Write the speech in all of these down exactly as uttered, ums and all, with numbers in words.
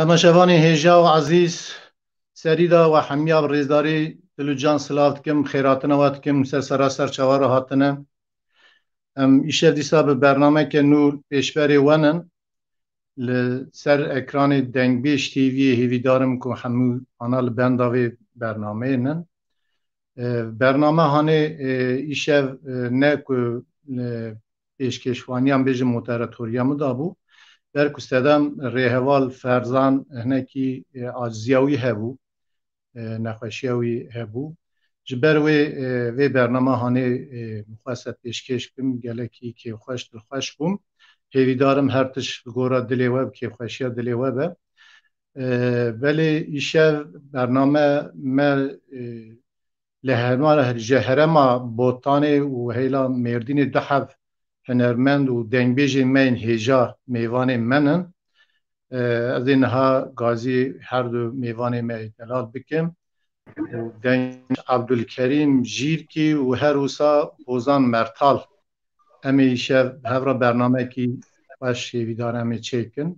Temaşevanê hêja û ezîz, serî de we hemiya bi rêzdarî, dil û can silav dikim, xêratina we dikim, ser seraser çawa re hatine. Em îşev dîsa bi bernameke nû pêşberê we nin. Li ser ekranê Dengbêj T V'yê hêvîdar im ku hemû ana li benda vê bernameyê nin. E, bername hanê, e, îşev, e, ne ku, e, pêşkêşvaniyan bêjim moderatoriya min dabû. Ber ku sedem rêheval Ferzan hinekî, e, aciziya wî hebû, e, nexweşiya wî hebû. Ji ber wê, e, vê bernama hanê, e, min xwest pêşkêş bikim, gelekî kêfxweş, dilxweş bûm. Hêvîdar im her tişt bi gora dilê we, bi kêfxweşiya dilê we be. E, belê îşev bername me, e, li herma-, ji herêma Botanê û hêla Mêrdînê du heb hunermend û dengbêjên me yên hêja mêvanên me nin. E, ez ê niha gazî her du mêvanê me yê delal bikim. Û deng Ebdulkerîm Jîrkî û her wisa Hozan Mertal. Em ê îşev bi hev re bernamekî xweş hêvîdar em ê çêkin.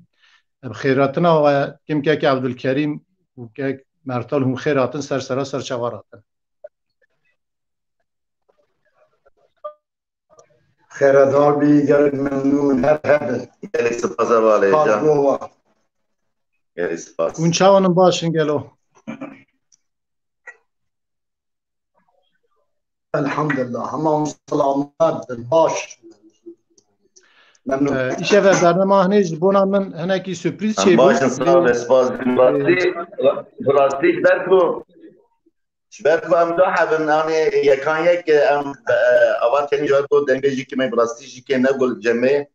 Bi xêrhatina we kim kek Ebdulkerîm û kek Mertal hûn xêr hatin ser sera ser çawa ratin. Xêredar bî, gelek memnûn, her hebin. Gelek spas hevalê Spas can. Bo we. Gelek spas. Hûn çawan in, baş in gelo? Elhamdulillah, hema hûn selamet bin, baş. Memnûn. Ee, îşev e bernama hinê ji bona min hinekî sürpriz çêbû. Em baş in, sağ ol, spas. Bi rastî, bi rastî ji ber ku Ji ber ku em du heb in, anê yekan yek, em, e, ava tenê ji ber ku dengê jî kêm e, bi rastî jî kêm e, Gul Cemê.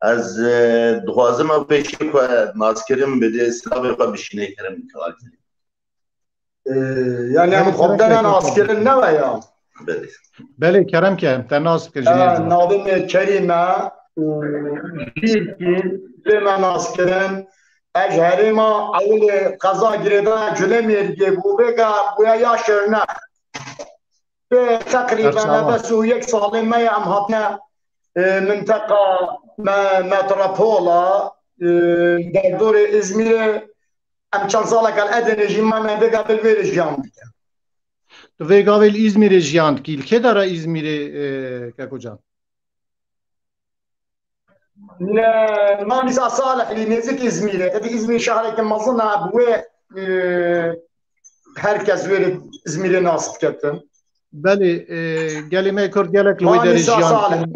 Ez, e, dixwazim ew pêşî xwe naskirin bidê, silavê xwe bişîne, kerem bike. E, yani em Belê, xwe kerem bidene ke, naskirin ne we ya? Belê. Belê, kerem ke, te nas bike ji E, mêr de. Navê me Kerîm e û jî bê me naskirin. Ez ji herêma ewilê qeza girêdana Culemêrgê bû, vêga bûye ya Şirnex. Pê teqrîben Her çawa. Bes û yek salê me ye em hatine, e, minteqa me, metropola, e, derdorê Îzmîrê, em çend saleke li Edenê jî mane, vêga bil vê re jiyan dike. Tu vê gavê li Îzmîrê jiyan dikî. Li kê dera Îzmîrê, e, Keko can? Ne, Manîsa Salih lî nêzik Îzmîrê. Te di Îzmîr şehreke mezin e, bi wê, e, her kes wê Îzmîrê nas diketin. Belê, e, gelê me Kurd gelek li wê derê Manîsa jiyan Salih.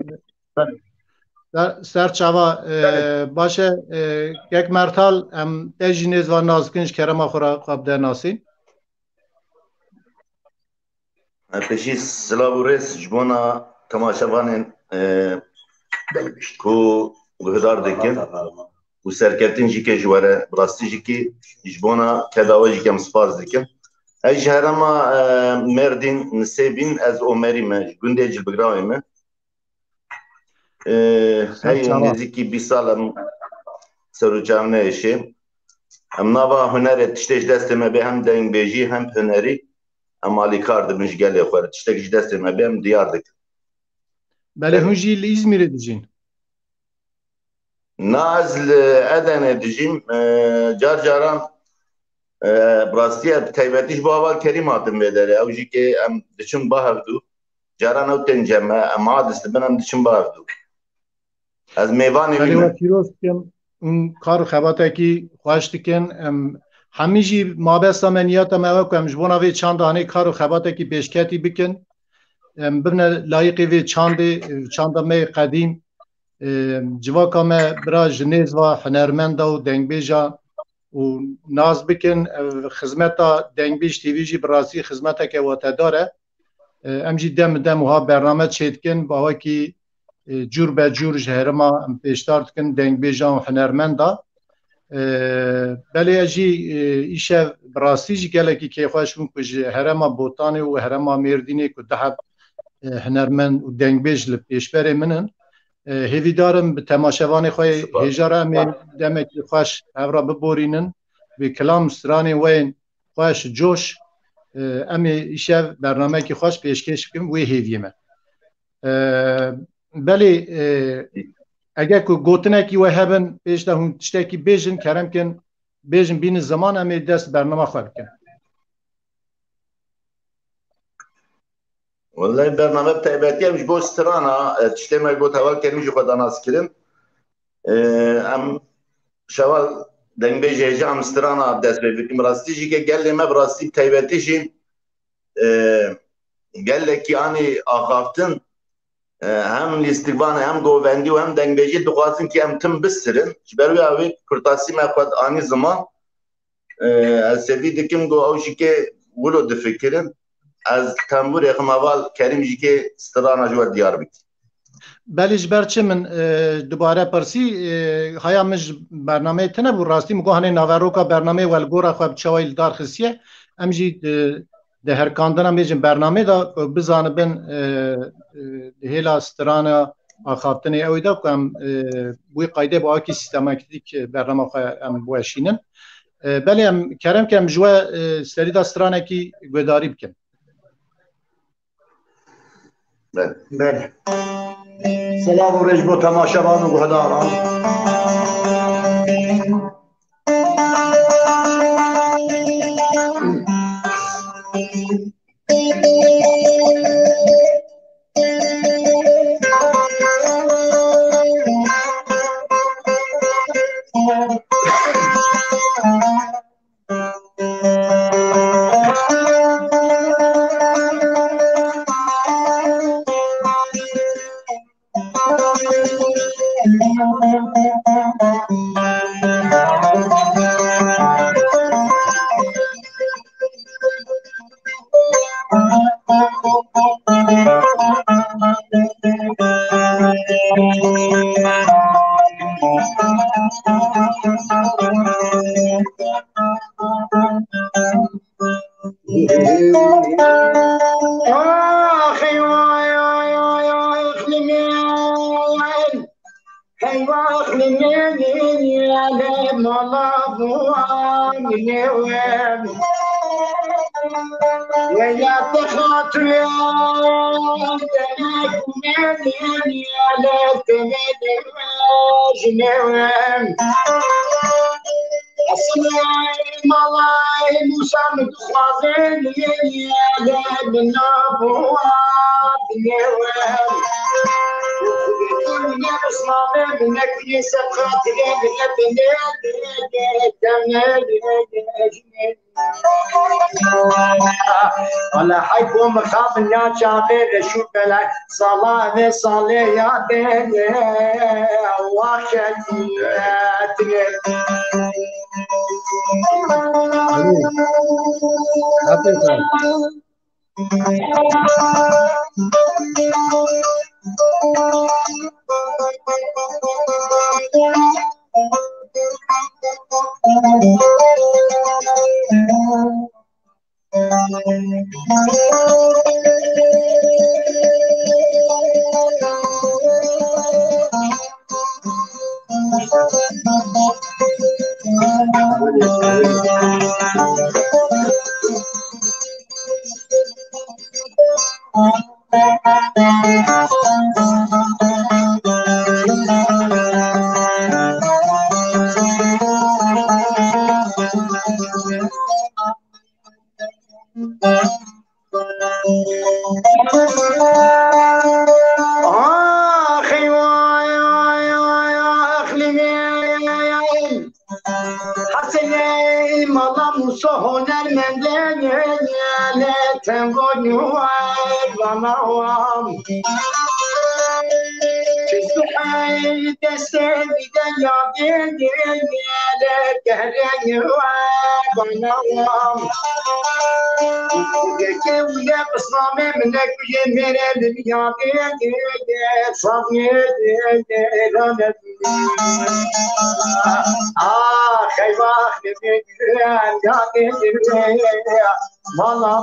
Ser, ser çava, e, Belê. Baş e, e, Kek Mertal, em te jî nêz van nas dikin, ji kerema xwe re xwe bide nasîn. Em pêşî silav û rêz ji bona temaşevanên, e, ku guhdar dikin û serkeftin jî ke ji we re, bi rastî jî kî ji bona keda we jî kî em spas dikin. Ez ji herêma, e, Mêrdîn, Nisêbîn, ez Omerî me, ji gundê Cilbigrawê me. E, Ser hey çava. Nêzîkî bîst sal em ser û çav neêşê. Em nava hunerê tiştê ji destê me bê, hem dengbêjî hem hunerî. Em alîkar dibin ji gelê xwe re. Tiştek ji destê me bê, em diyar dikin. Belê, hûn jî li Îzmîrê dijîn? Na, ez li Edenê dijîm. E, car caran, e, bi rastî ez bi taybetî ji bo Heval Kerîm hatim vê derê. Ew jî kê em diçin ba hevdû. Caran ew tên cem me, em adis dibin, em diçin ba hevdû. Ez mêvanê Belê wî we me. Pîroz dikim. Hûn kar û xebatekî xweş dikin. Em hemî jî mabesta me, niyeta me ew e ku em ji bona vê çanda hanê kar û xebatekî pêşketî bikin. Em bibine layîqê vê çandê, çanda me yê qedîm. Em, civaka me bira ji nêz va hunermenda û dengbêja û nas bikin. Ev xizmeta Dengbêj T V jî bi rastî xizmeteke watedar e. E, em jî dem bi dem wiha bername çêdikin, bi awekî, e, cûr be cûr ji herêma em pêşdar dikin, dengbêjan û hunermenda. E, belê ez jî, e, îşev bi rastî jî gelekî kêfxweş bûm ku ji herêma Botanê û herêma Mêrdînê ku du heb, e, hunermend û dengbêj li pêşberê min in. E, hêvîdar im bi temaşevanê xwe yê Spas. Hêja re em ê demekî xweş hev re biborînin. Bi kilam stranên we yên xweş, coş, e, em ê îşev bernameyekî xweş pêşkêş bikin, wê hêviyê me. E, belê, e, eger ku gotinekî we hebin, pêş de hûn tiştekî bêjin, kerem kin, bêjin, bînin ziman, em ê dest bernama xwe bikin. Wellahî bername bi taybetî em ji bo strana, e, tiştê me got Heval Kerîm jî xwe da nas kirin. E, em şeval dengbêjê hêja em strana dest pê bikin. Bi rastî jî ke gelê me bi rastî bi taybetî jî, e, gelekî anî axaftin, e, hem lîstikvanê hem govendî û hem dengbêjî dixwazin ki em tim bistirin. Ji ber wê ew ê kurtasî me xwe anî ziman. E, ez hêvî dikim ku ew jî kê wilo difikirin. Ez tembûrê xim heval Kerîm jî kê strana ji we diyar bikî. Belê ji ber çi min, e, dubare pirsî, e, haya min ji bernameyê tune bû. Rastî min got hanê naveroka bernameyê we li gora xwe bi çawayî li dar xistiye. Em jî, e, di herkandina mêjin bernameyê de, e, bizanibin, e, e, di hêla strana axaftinê ew ê de ku em, e, wî qaydê bi awakî sîstematîk, e, bernama xwe em biweşînin. E, belê em kerem ke em ji we, e, serî de stranekî guhdarî bikin. Belê. Belê. Selav û rêz bo temaşevan û guhdaran. Ax, ey vay, ay, ay, ay, ey, ey, ey. Hey, vah, li nênî, li mala bû, li nêwên. Wela te xatire, demek nênî, li te nêdeme, ji nêwên. Malay Musa min dixwazin, lê min nabû dinê we. Min nebismame, min nekiriye ser xatirê, min nebine, demê. Wala hey bo mixabin ya çavê reşû belay, sala ve salê ya dê, wa xeliyetine. Amin. Aferin sana. Axî vay, vay, vay, axlî vay. Hesenê mala Musa hunermendê, lê tengo nû bana wan. Çi suhey destê wî de ya dê, dê, dê, lê gehrê bana wan. Geke wî ye qismamê min ne kujê mêrê min ya dê, dê, dê, savnê dê, dê, rane. Ah, eyvah, ne dê, dê, ya dê, dê, dê, mala.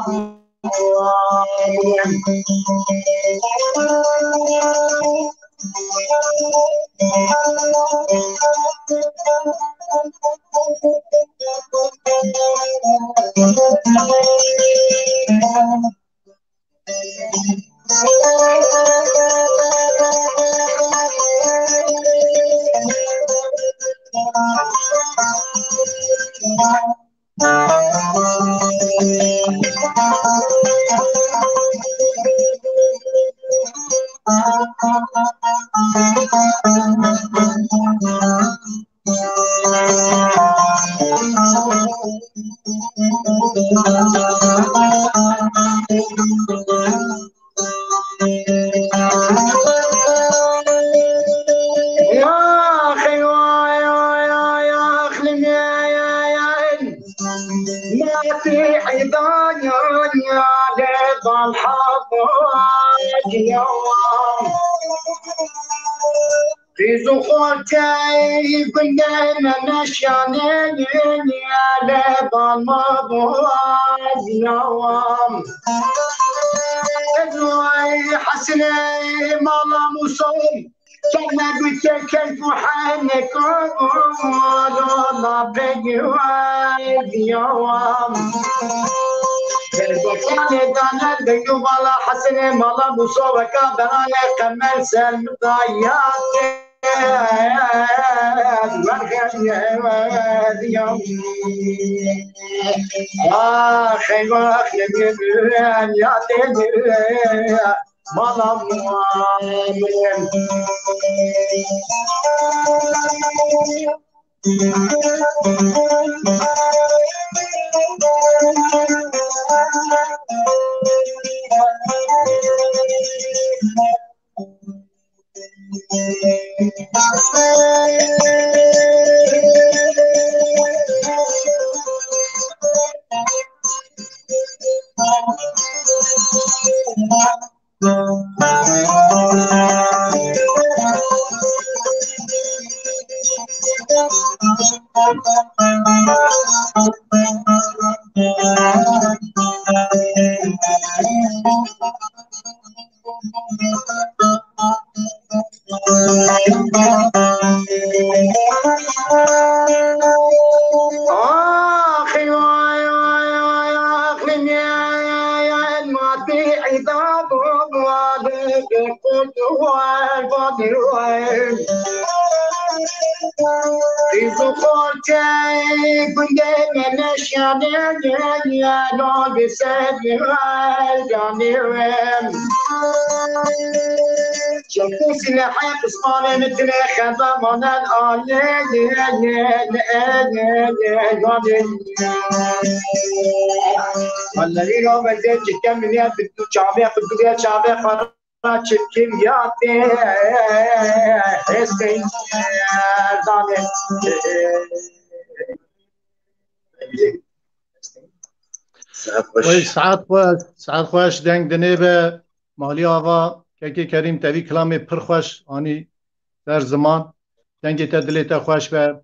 Qîz û xortey gundê me meşanê, lê balma boğaziyawam. Ezoy Hesenê mala Musom, çerme gute keyf û heneko, la pegwaziyawam. Derbokanê daner dengû mala Hesenê mala Muso weka berane qemer ser midayate. Ax, eyvah, ne ya deli, mala muamele. Axî vay, vay, vay, axî nêyen matî îda bû, bû, bû, bû, bû, bû, bû, bû. Qîz û xortê gundê me neşyanê, yanê ser canê wê. Çekû silahê pismanê min tine xeba manen alê. Vallahi Rab ez ê çike min ya tu çavê xwe, tu ya çavê xwe. Çikim ya tê hestên erdanê. Saet xweş. Wey, saet xweş, saet xweş, deng dinê be, malî ava, kekê Kerîm, tevî kilamê pir xweş anî ser ziman. Dengê te, dilê te xweş be.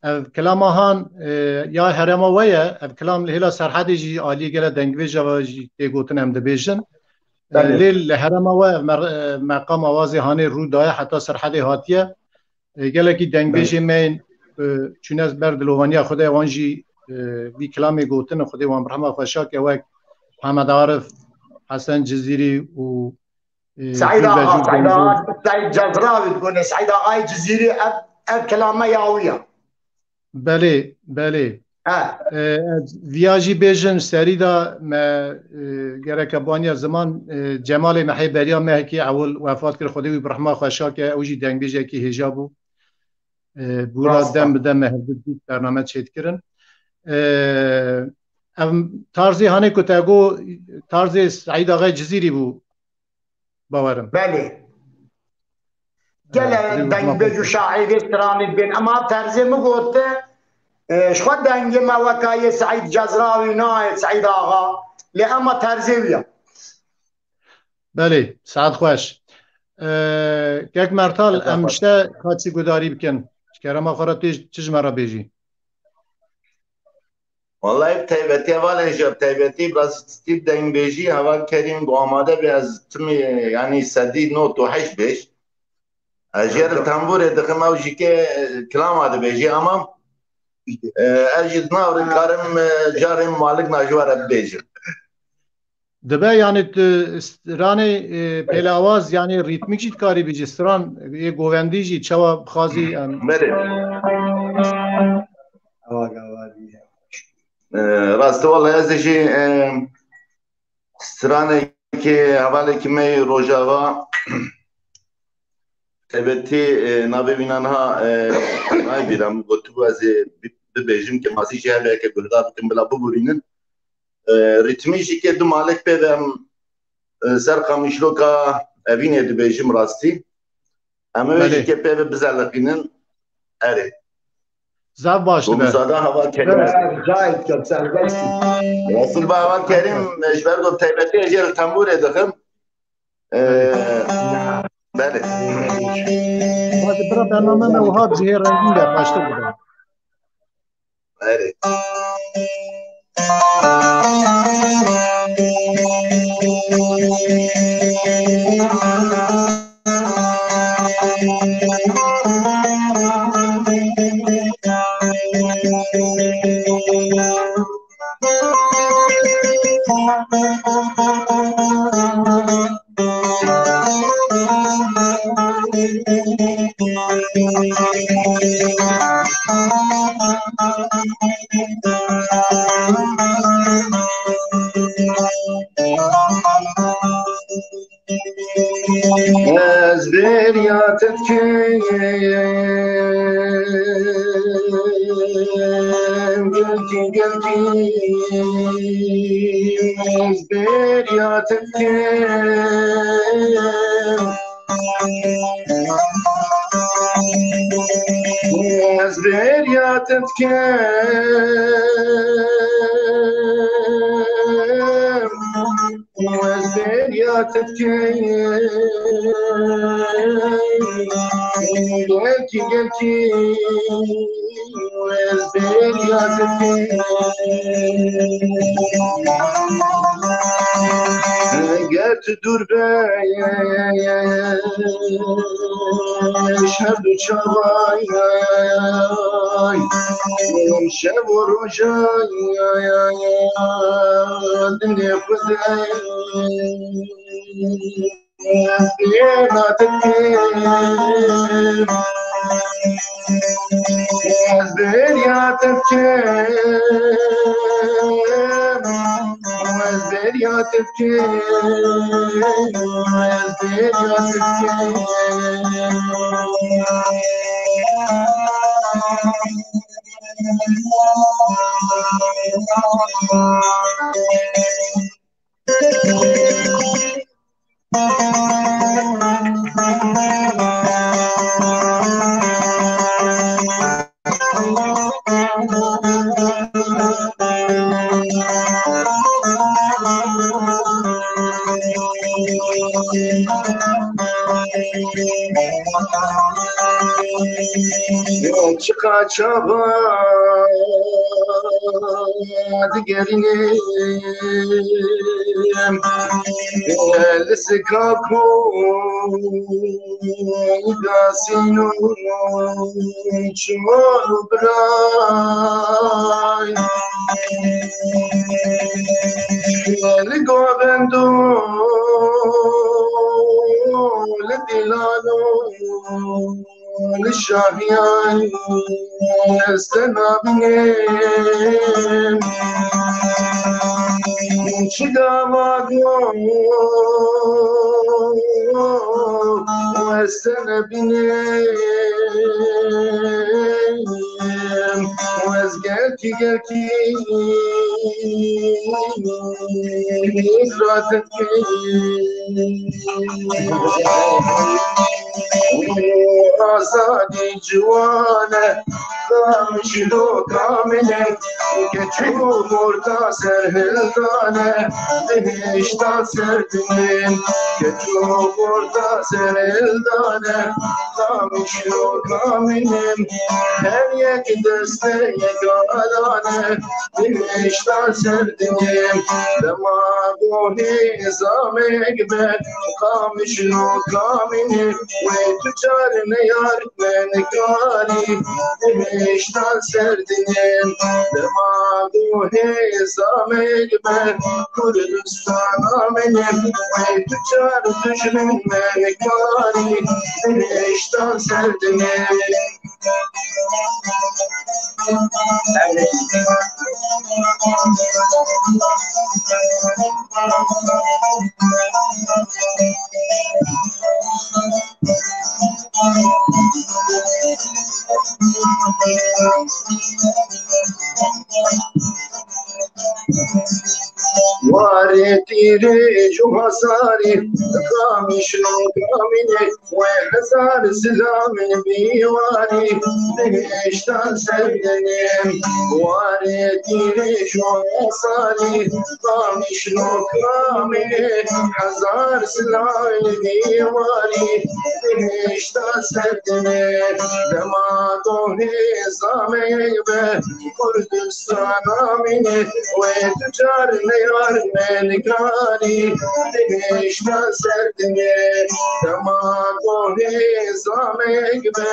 Ev kilama han, e, ya herêma we ye. Ev kilam li hêla Serhedê jî aliyê gele dengbêja ve jî tê gotin, em dibêjin. E, Belê. Lê li herêma we ev mer-, e, meqam awazê hanê rû daye, heta Serhedê hatiye. E, gelekî dengbêjê Belê. me yên, e, çûne ber dilovaniya Xwedê, wan jî, e, vî kilamê gotin, Xwedê wan bi rehma xwe şa ke, wek Hemed Arif, Hesen Cizîrî û Ee, Seîd Axa, Seîd Axa, Seîd Cezrawî dibûne, Seîd Axayê Cizîrî ev, ev kelame ya wî ya. Belê, belê. He. Ee, ez viya jî bêjin, serî de me, e, gereke baniya ziman, e, Cemalê me hê beriya mehekî ewil wefat kir, Xwedê wî bi rehma xwe şa ke, ew jî dengbêjekî hêja bû. E, bûra dem bi dem me hevdî bername çêdikirin. E, ev tarzê hanê ku te got, tarzê Seîd Axayê Cizîrî bû. Bawerim. Belê. Gele dengbêj û şaîrê stranê dibên. Ema terzê min gote, e, ji xwe dengê me weka yê Seîd Cezrawî nayê Seîd Axa. Lê ema terzê wî ya. Belê, saet xweş. E, Kek Mertal, em ji te ka çi gudarî bikin? Ji kerema xwe re tê çi ji me re bêjî? Wallahî bi taybetî hevalên ji, bi taybetî bi rastî dengbêjî heval Kerîm ku amade be, ez timî, yanî sedî nod û heşt bêj. Ez jê re tembûrê dixim, ew jî ke, e, kilama dibêjî, ama, e, ez jî di nav re karim, e, carên malik na ji we re bibêjim. Dibe, yani, tu stranê, e, pêlawaz, yani, rîtmîk jî dikarî bêjî, stran, ê govendî jî, çawa bixwazî, em. Belê. E, rast, wallahî ez jî, e, stranekê, hevalekî me yê Rojava, taybetî, e, navê wî niha, e, nayê bîra min, gotibû ez ê bi-, bibêjim, ke masî jî hebe, ke guhdar bikim, bila bibûrînin. E, rîtmî jî ke du malek pê ve em, e, ser Qamişloka Evînê dibêjim rastî. Em ê Belê. jî ke pê ve bizeliqînin. Erê. Zaf baş Bu dibe. Musada heval Kerîm. Cahit ke serbest. Rasul ba heval Kerîm, e, ji ber ku taybetî ez jê li tembûrê dixim. E, Belê. Hadi bira bername me wiha cihê rengîn de, baştir bibe. Erê. Ez bêriya te dikim, gelkî, gelkî. Ez bêriya te dikim. Ez bêriya te dikim. Ez bêriya te dikim. Gelkî, gelkî. Ez bêriya te dikim. Eger tu dûr be, ji her du çavay, şev û roja dilê xwe de. Bêna dikim. Bêriya te dikim, ez bêriya te dikim, ez bêriya te dikim. Çiqa çaxa digerînim, li sika ku Gasîno ço biray. Li govendo, li dîlano, li şahiyan ez te nabînim. Çi gava go ez te nebînim, ez gelkî gelkî hîzra te dikim. Azadî ciwan e, kamîşlo kamîne, keçik û morta ser hildane, bihişta ser dinim, keçik û morta ser hildane, kamîşlo kamîne, her yek desteyek alane, bihişta ser dinim, dema gohê zamek be, kamîşlo kamîne, wê tu çar neyar me nikarî, bihişta ser dinim, dema gohê zamek be, Kurdistana min e, wê tu çar dijmin me nikarî, bihişta ser dinim. Warê tîrê ju hezarî, kamîşlo kamîne, wê hezar silamên bîwarî, bihiştan ser dinim. Warê tîrê ju hezarî, kamîşlo kamîne, hezar silamên bîwarî, bihiştan ser dinim. Dema dohê zamê be, Kurdistana min e, wê tu car neyar me nikarî, bihişta ser dinim. Dema gohê zamek be,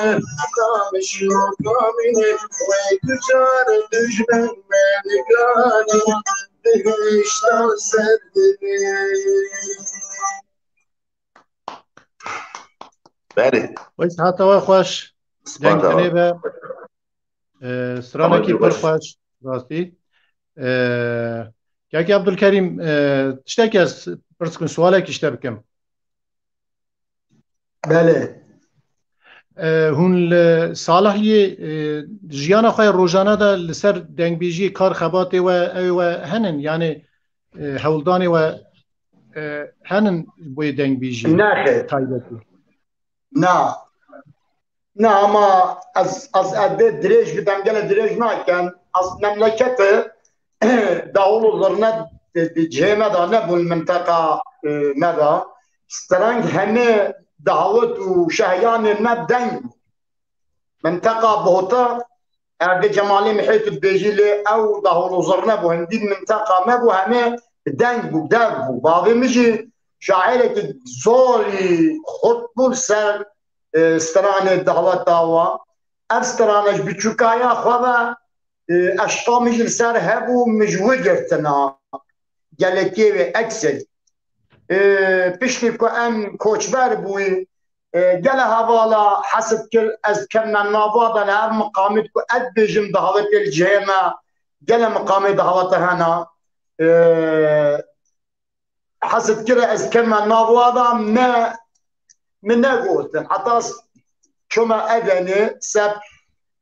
kamîşlo kamîne, wê tu car dijmin me nikarî, bihişta ser dinim. Belê. Wê siheta we xweş. Deng tenê be. Ee, stranekî pir xweş, rastî. Ee, Kekê Abdulkerîm, ee, tiştekî ez pirs bikim, sualekî ji te bikim. Belê. Ee, hûn li Salihliyê, ee, jiyana xwe ya rojane de li ser dengbêjiyê kar xebatê we, ew we henin? Yanî, ee, hewldanê we, ee, henin ji bo yê dengbêjiyê Nexêr. Taybetî? Na. Na, ama ez, ez, ez dê dirêj bidim, gelek dirêj nakin. Ez memleketê Dahol û Zirne di, di cihê me de nebûn, minteqa, e, me de. Streng hemê dawet û şehiyanê me deng bû. Minteqa Bihota, erdê Cemalê Mihê tu dibêjî lê ew Dahol û Zirne bû, hindî minteqa me bû, hemê deng bû, dev bû. Bavê min jî şaîrekî zorî xurt bû li ser, e, stranê daweta wan. Ev strane ji biçûkaya xwe ve, e, eşqa min jî li ser hebû, min ji wî girtina. Gelekê wê eksel. E, piştî ku em koçber bûyî, E, gele hevala hez dikir ez keme nava de li hev miqamê ku ez dibêjim dawetê li cihê me, gele miqamê dawete hena. E, hez dikir ez keme nava de me, min negotin. Heta s-, çûme Edenê, seb,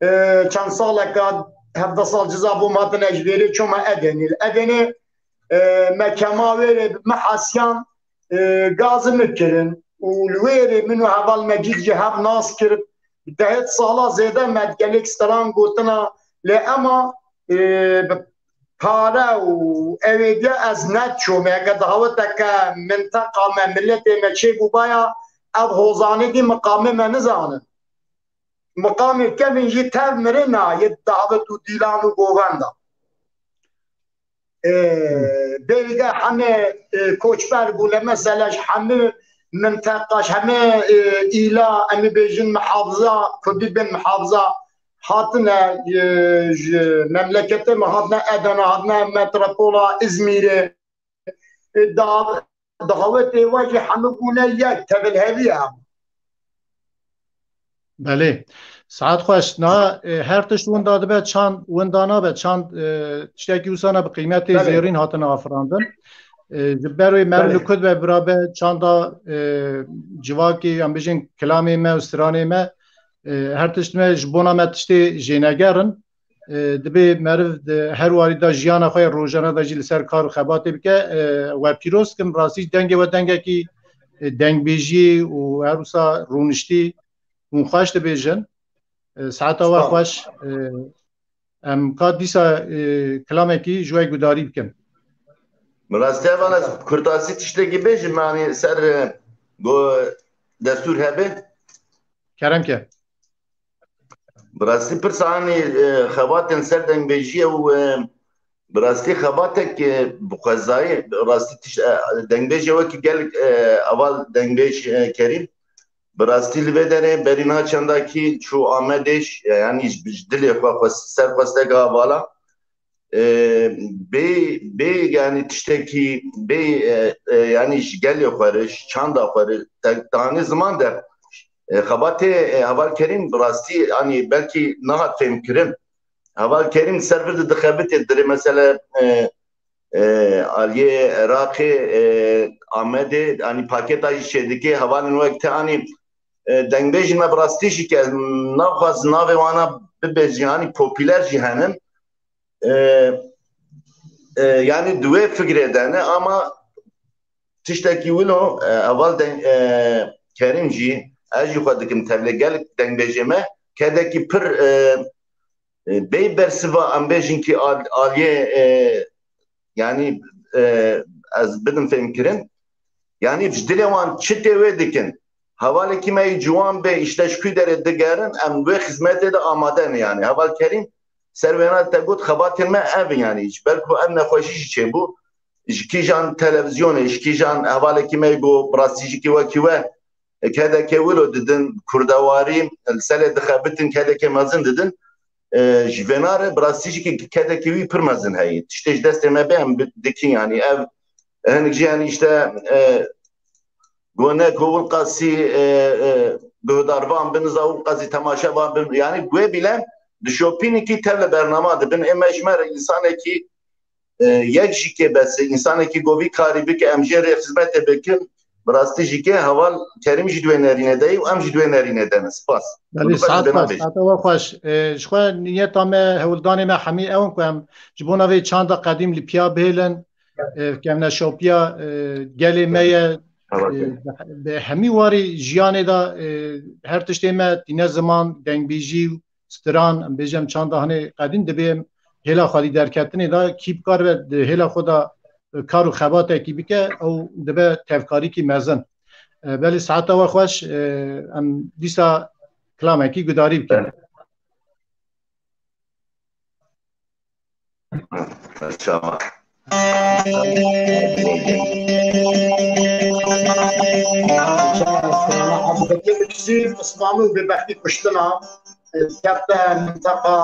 e, çend saleka, hevdeh sal ciza bû, hatine ji vêrê çûme Edenê. Li Edenê, e, me kema wêrê bi me hesiyan, e, gazî min kirin û li wêrê min û heval Mecîd jî hev nas kir. Dehêt sala zêde me gelek stran gotina, lê ema, e, bi pare û ewêdiya ez neçûm. Heke daweteke minteqa me, miletê me çêbûbaya, ev hozanî dî miqamê me nizanin. Miqamê kevin jî tev mirina, yê dawet û dîlan û govenda. E, bêrî de hemî, e, koçber bûne, mesela ji hemî minteqa, ji hemî, e, îla, em ê bêjin mihafiza, kurdî bên mihafiza, hatine, e, ji memleketê me hatine Edena, hatine metropola Îzmîrê. E, da-, dawetê we jî hemî bûne yek, tevlhevî hebû. Belê. Saet xweş. Na, e, her tişt winda dibe, çand winda nabe, çand, e, tiştekî wisana bi qîmetê Belê. zêrîn hatine afirandin. E, ji ber wê meriv Belê. li ku dibe bira be, çanda, e, civakê, em bêjin kilamê me û stranê me, e, her tişt me ji bona me tiştê jêneger in. E, dibê meriv di her warî de jiyana xwe ya rojane de jî li ser kar û xebatê bike. E, we pîroz kim, rastî dengê we dengekî, e, dengbêjiyê û her wisa rûniştî hûn xweş dibêjin. E, saeta we Sağ ol. xweş. E, em ka dîsa, e, kilamekî ji we gudarî bikin. Bi rastî heval ez kurtasî tiştekî bêjim, yanî ser, e, go destûr hebe. Kerem ke. Bi rastî pirsa anî, e, xebatên ser dengbêjiyê û, e, bi rastî xebatek, e, bi xwezayî, bi rastî tiş-, e, dengbêjê wekî gelek, e, heval dengbêj, e, Kerîm. Bi rastî li vê derê berîna çendakî çû Amedê, e, yanî ji, ji dilê xwe, xwe ser xwesteka hevala. E, bê, bê, yanî tiştekî bê, e, e, yanî ji gelê xwe re, ji çanda xwe re, te-, tanî ziman de, e, xebatê, e, heval Kerîm bi rastî, yanî belkî nehat fêhmkirin. Heval Kerîm ser vir de dixebitê dirê, mesele, e, e, aliyê Iraqê, e, Amedê, yanî paketa jî çêdike, hevalên wek te, yanî, e, dengbêjên me bi rastî jî ke naxwaz navê wana bibêjin, yanî popüler jî henin. E, e, yanî di wê fikrê de ne, ama tiştekî wilo, e, heval de, e, Kerîm jî, ez jî xwe dikim tevlê gelek dengbêjê me, kedekî pir, e, e, bê bersiva em bêjin kî al-, aliyê, e, yanî, e, ez bidim fêhmkirin. Yanî ji dilê wan çi tê wê dikin. Hevalekî me yî ciwan bê, îşte ji ku derê digerin, em wê xizmetê de amade ne yanî. Heval Kerîm ser wêna te got, xebatên me ev in yanî. Ji ber ku ev nexweşî jî çêbû, ji kîjan televîzyonê, ji kîjan hevalekî me yî got, bi rastî jî kî wekî we, e, kedekê wilo didin, kurdewarî, li selê dixebitin, kedekê mezin didin. E, ji vêna re bi rastî jî kî kedekê wî pir mezin heye. Tiştê ji destê me bê em bi-, dikin yanî. Ev hinek jî yanî îşte, e, gone ku wilqasî, e, e, guhdarvan bin, za wilqasî temaşevan bin. Yanî guhê bîle dişopînî kî tevle bernama dibin. Ê me ji me re însanekî, e, yek jî kê bes e. Însanekî govî karî bike, em jê rê xizmetê bikin. Bi rastî jî kê heval Kerîm jî di wê nerîne de ye û em jî di wê nerîne de ne. Spas. Belê, saet xweş, saeta we xweş. E, ji xwe niyeta me, hewldanê me hemî ew in ku em ji bona vê çanda qedîm li piya bihêlin, e, kevneşopiya, e, gelê me ye, e, bi hemî warî jiyanê de, e, her tiştê me tîne ziman, dengbêjî û stran, em bêjin çanda hanê qedîm, dibê em hêla xwedî derketinê de kî bikaribe di hêla xwe de, e, kar û xebatekî bike, ew dibe tevkarîkî mezin. E, belê saeta we xweş, e, em dîsa kilamekî gudarî bikin. Çawa. Abdulkî Osmanlı bêbextî kuştina, kefte minteqa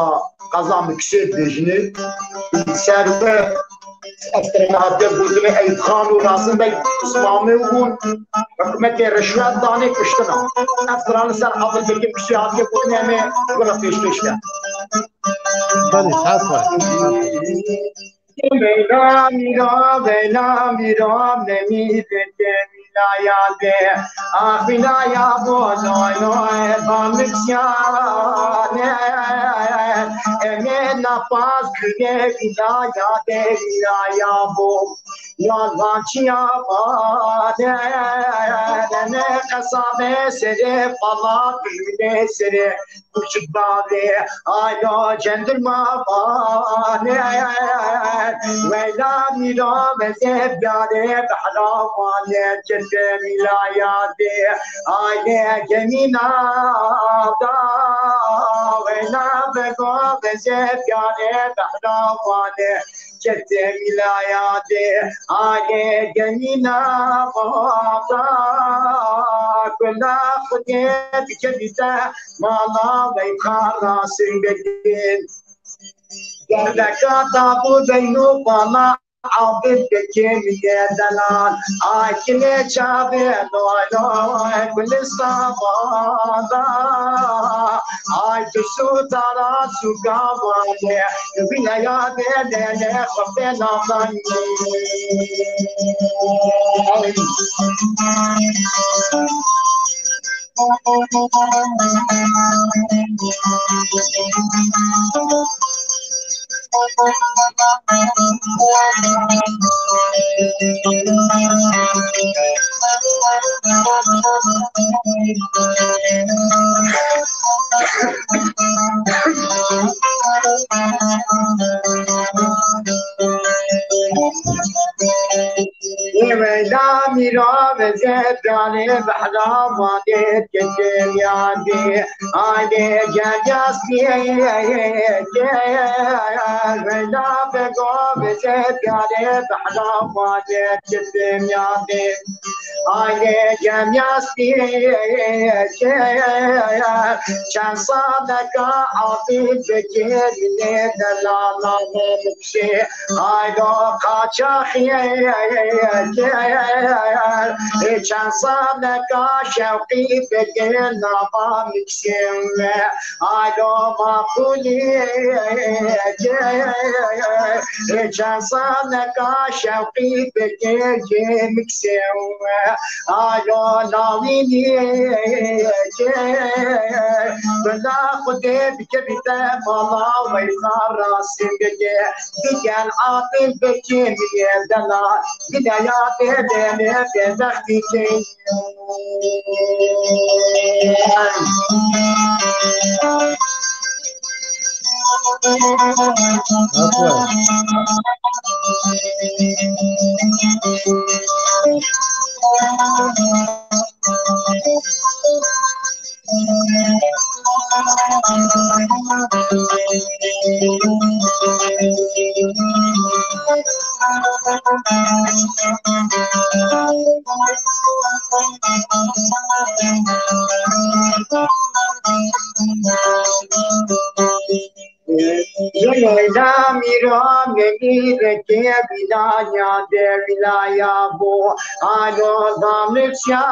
qeza Miksê dibêjinê. Ser we Ev strana hatiye gotinê Eyûp Xan û Razim Bey pismamê bûn. Hikûmetê rişwet danê kuştina. Ev strana li ser Adil Bekir Kuşê hatiye gotinê, em ê gura pêşkêş ke. Belê, saet var. Veyla mîra, veyla mîra, nemî deke mîlaya de. Axîna ya bo noy noy bamik siyane. Emê napas kune vilaya de, vilaya bo. Yalvanciya vane. Nene qesabe sere, pala kune sere. Küçük bavê, alo cendirma vane. Weyla mîra veze biyane, behra vane, kete mîlaya de. Aile gemîna da, weyna bego veze biyane, behra vane, kete mîlaya de. Aile gemîna da, kula Xudê dike bize, mala wey kara singedin. Gerdeka tabu beyno bana, Abid Bekir ye delal. Ay kile çabe doy doy, Gülistan'da. Ay tu su tara su gavane, bile ya de de de, xofte nadan. Ê weyla mîra veze, canê behra vade, keşê miyandê, ane gelyas diye, weyla bego veze, canê behra vade, keşê miyandê. Aile gemyas diye, çend saleka Abid Bekir ne delala Memukşe. Alo kaçak ye, çend saleka Şevki Bekir nama miksim. Alo maquli, çend saleka Şevki Bekir miksim. Alo lawînî, bila Xwedê bike bîte mala wey xwe rastî bike. Digel Adil Bekir ye dela, bila ya bê bê bê bê bextî kê. Leyla mîra memî reke vîlaya de vîlaya bo. Alo damlçiyane,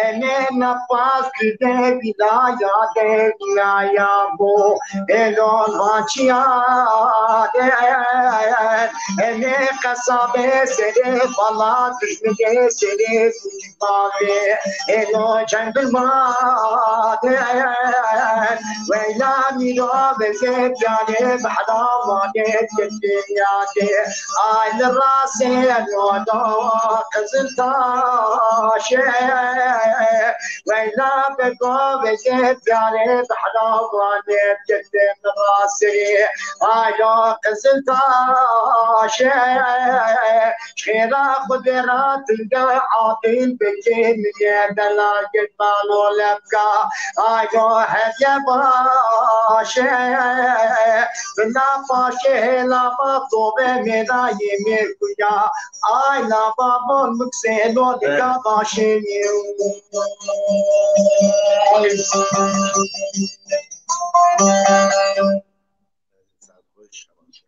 ene napas kide vîlaya de vîlaya bo. Elo vaçiya de, ene qesabe sere bala, düşmüde sere bavê, elo cendilmade, weyla mîra veze biyane, behra vane dinyade. Ay li rasê elo do qizil taşe, weyla bego veze biyane, behra vane dinyade. Rasê alo qizil taşe, Xêra Xwedê ra tinde Adil Bekir ye, delal girtano lepka. Ayo hediye baş e, bila paşê hêla ma tove mêdayê mêkuya. Ay lava bol mikselo dika başê. Ay. Saet xweş, şema xweş.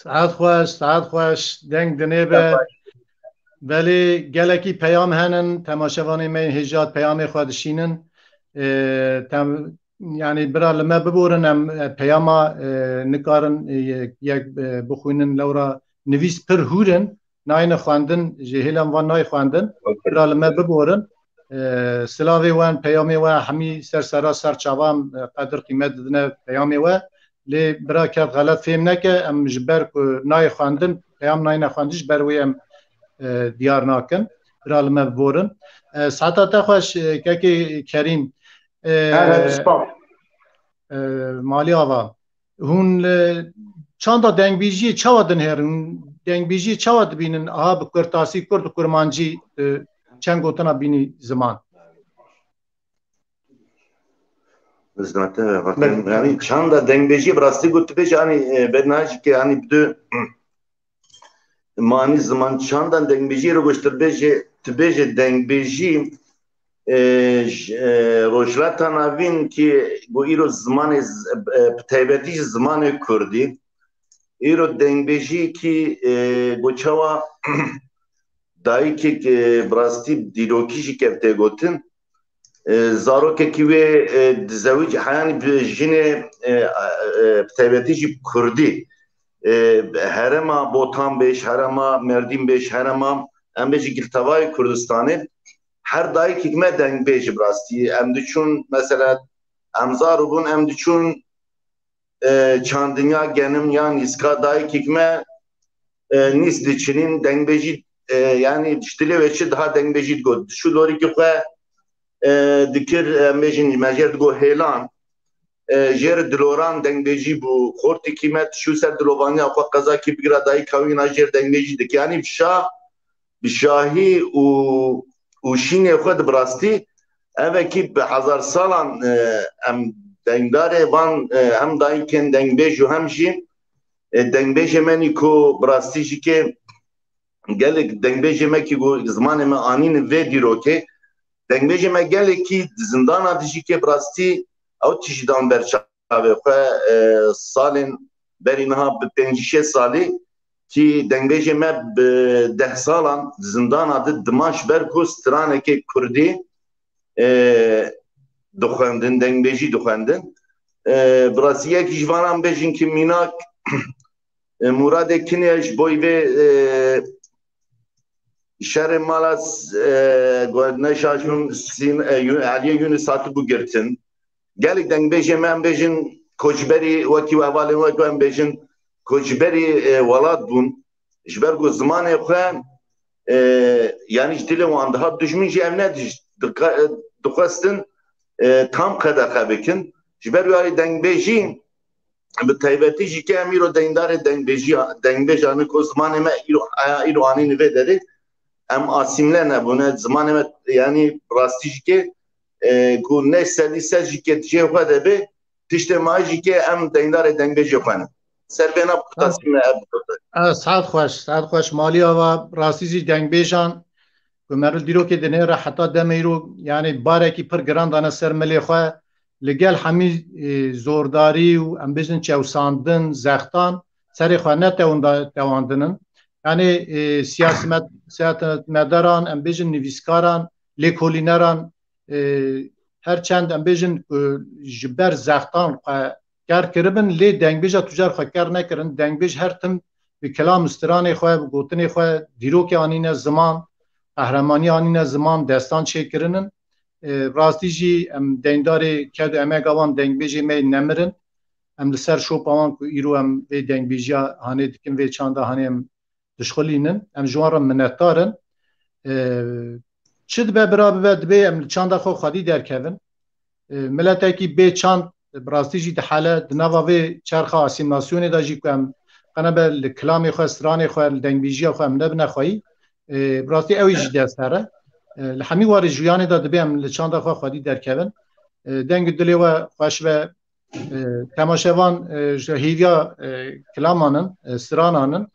Saet xweş, saet xweş. Deng dinê be. Belê gelekî peyam henin, temaşevanê me hêja peyamê xwe dişînin. Ê, tem, yanî bira li me biborin, em, e, peyama, e, nikarin, e, yek, e, bixwînin, lewra nivîs pir hûr in, nayêne xwendin, ji hêlan van nayê xwendin. Bira li me biborin. E, silavê we, peyamê we hemî ser sera ser çavan, e, qedir qîmet didine peyamê we. Lê bira kev xelet fêm neke, em ji ber ku nayê xwendin, peyam nayêne xwendin, ji ber wê em, e, diyar nakin. Bira li me biborin. E, saeta te xweş, e, kekê Kerîm. E, Her her spas. E, Malî Ava, hûn li çanda dengbêjiyê çawa dinêrin? Hûn dengbêjiyê çawa dibînin? Aha, bi kurtasî, kurd û kurmancî, e, çend gotina bînî ziman? Zaten, yani çanda dengbêjî bi rastî got, tu bêjî, hani, e, ben najike, hani, bi du mani ziman çanda dengbêjî ro goştir bêje, tu bêje dengbêjî, e, j-, e, Rojhilata Navîn ki got îro zimanê z-, e, bi taybetî jî zimanê kurdî. Îro dengbêjî ki, e, got çawa dayikek, e, bi rastî dîrokî jî kevtê gotin. E, zarokekî wê, e, dizewicî, heyanî bi jinê, e, e, bi taybetî jî kurdî. E, herêma Botan bêj, herêma Merdîn bêj, herêma, em bêjî, Girtevayê Kurdistanê. Her dayikek me dengbêj bi rastî. Em diçûn, mesela, em zaro bûn, em diçûn, e, çandinya genim ya nîska, dayikek me, e, nîs diçinîn, dengbêjî, e, yanî ji dilê wê çi diha dengbêjî digot. Diçû lorîkî xwe, e, dikir, e, em bêjin, me jê re digot hêlan. E, jê re diloran dengbêjî bû. Xortîkî me diçû ser dilovaniya xwe qezakî bigira, dayika wî na jê re dengbêjî dike. Yanî bi şa, bi şahî û, û şînê xwe de bi rastî, ev e ki bi hezar salan, e, em dengdarê van, e, hem dayikên dengbêj û hem jî, e, dengbêjê me nî ku bi rastî jî ke gelek dengbêjê me ki ku zimanê me anîne vê dîrokê, dengbêjê me gelekî di zindana de jî ke bi rastî ew tijî dan ber çavê xwe, e, salên berî niha bi pêncî şêst salî ki dengbêjê me bi deh salan di zindana de dima ji ber ku stranekê kurdî, e, dixwendin, dengbêjî dixwendin. E, bi rastî yekî ji vanan bêjin ki mînak, e, Muradê Kinê ji bo vê, e, şerê mala s-, e, gu-, neşaşbim Sîn-, e, Yû-, Eliyê Yûnis hatibû girtin. Gelek dengbêjê me em bêjin koçberî, wekî hevalên we ku em bêjin koçberî, e, welat bûn. Ji ber ku zimanê xwe, e, yanî ji dilê wan dihat, dijmin jî ev ne dij-, dika-, e, dixwestin, e, tam qedexe bikin. Ji ber wî alî dengbêjî, bi taybetî jî ke em îro deyndarê dengbêjiya, dengbêjan in ku zimanê me îro, aya îro anîne vê derê, em asîmle nebûne. Zimanê me, yanî rastî jî ke, e, ku ne sedî sed jî ke di cihê xwe de be, tiştê me jî ke em deyndarê dengbêjê xwe ne. Ser vêna bi qurtasî me ev bi qurtasî. E, saet xweş, saet xweş Malî Ava, rastî jî dengbêjan ku meriv dîrokê dinêre heta demê îro, yanî barekî pir giran dane ser milê xwe, li gel hemî, e, zordarî û em bêjin çewsandin, zextan serê xwe ne tewanda-, tewandin in. Yanî, e, siyasemet-, siyasetmedaran, em bêjin nivîskaran, lêkolîneran, e, her çend em bêjin ku ji ber zextan xwe ker kiribin, lê dengbêja tu car xwe ker nekirin. Dengbêj her tim bi kilam û stranê xwe, bi gotinê xwe, dîrokê anîne ziman, qehremanî anîne ziman, destan çêkirinin. E, rastî jî em deyndarê ked û emega wan dengbêjê me yê nemir in. Em li ser şopa wan ku îro em vê dengbêjiya hanê dikin, vê çanda hanê em dişxulînin. Em ji wan re minetdar in. E, çi dibe bira bibe, dibê em li çanda xwe xwedî derkevin. E, miletekî bê çand, bi rastî jî dihele, di nava vê çerxa asîmlasyonê de jî ku em qenebe li kilamê xwe, stranê xwe, li dengbêjiya xwe em nebine xweyî, e, bi rastî ew jî dest here. E, li hemî warê jiyanê de dibê em li çanda xwe xwedî derkevin. E, deng û dilê we xweş be, e, temaşevan, e, ji hêviya, e, kilaman in, e, stranan in.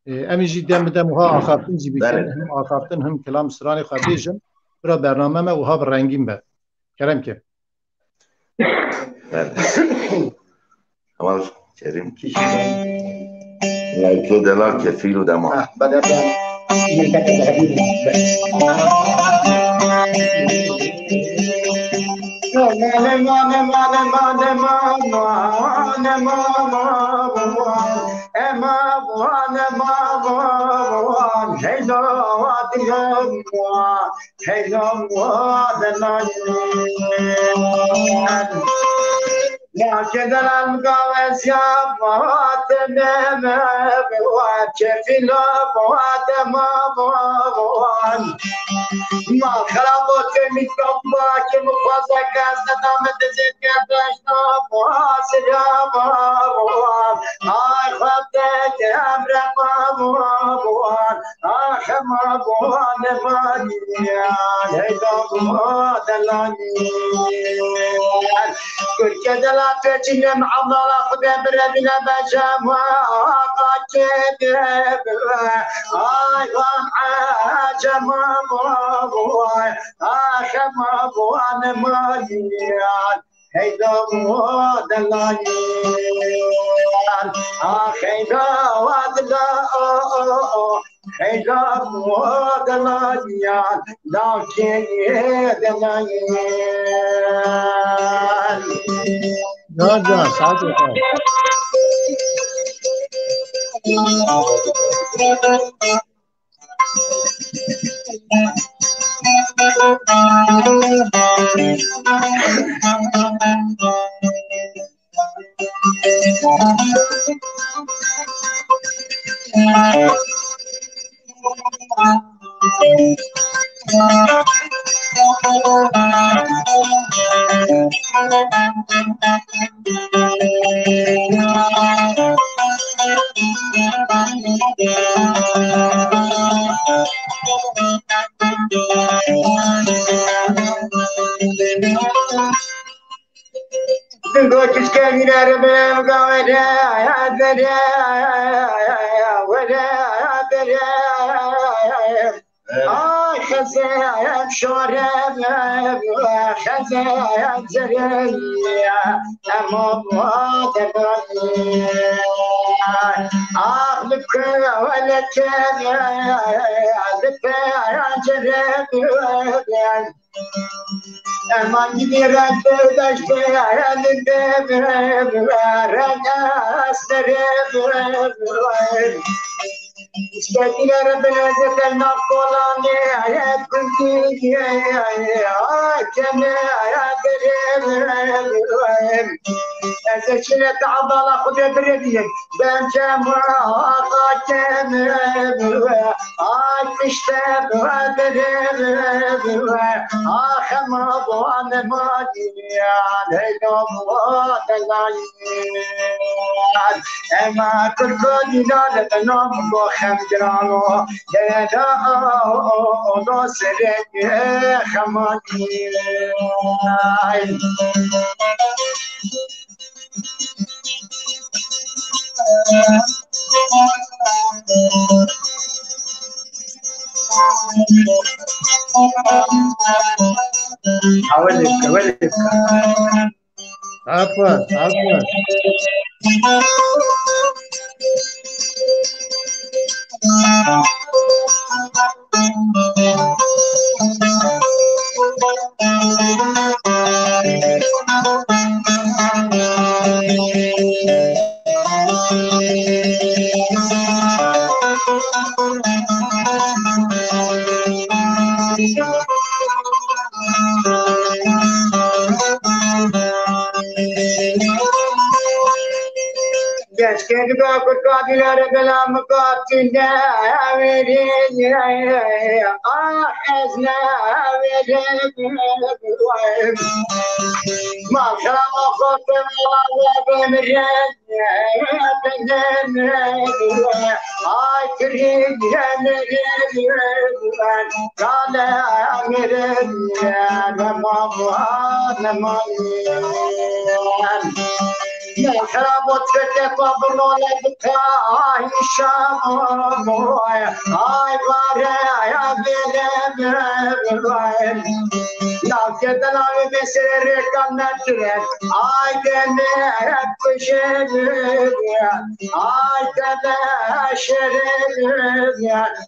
E, em jî dem bi dem wiha axaftin jî bikin. Belê. Him axaftin, him kilam stranê xwe bêjin. Bira bername me wiha bi rengîn be. Kerem ke. Belê. Tamam, Kerim kişi. Lawkê delal kefîl û dema. Ah, bana ben. Ya kederen gavez ya vate me me vate filo vate ma van. Ma xerabo te mi topla ke mu xwaza gaz ne dame te zet ke daşna vase ya van. Ay xwate ke emre ma van. Axe ma van van ya heyda ma delani. Kurke dela peçîne mi Abdala Xwedê birevîne beje ma aqa kê de. Ay van ecema ma vay. Axe ma van maliyan. Heyda ma delaniyan. Ax heyda wa dela o o o. Heyda ma delaniyan. Dawkê delaniyan. Can can, sağ ol. Dingo kiçke mînere me gavere dere were dere. Ay xezem şorem xezem zerem. Emo dere. Ah li keweleke li pencere. Ema gidî rengê deştê elinde reng esterê. Şekilere benzeter navkolanê kundî keme derê. Ez ê çile te Abdala Xwedê birevînim. Bence muhaqa keme. Ay pişte bire bire. Axe ma bane maliyan. Heyda muhaqa Ema kurko dînane de nam go xemgirano. Deda o, o, o, o, do serê xemani. Ay. Awelê, awelê. Afwan, afwan. Geç kedi ba kurka dilere belam katine verin. Ah ez ne verin. Mal kama kotum la ve bemren. Ay kirin yemin kale mirin. Nemam nemam. Xerabo teke pa bimole bika ay şamo ay bare ya bile bile. Nav kedena ve mesere kan netire ay deme kuşe. Ay deme şere.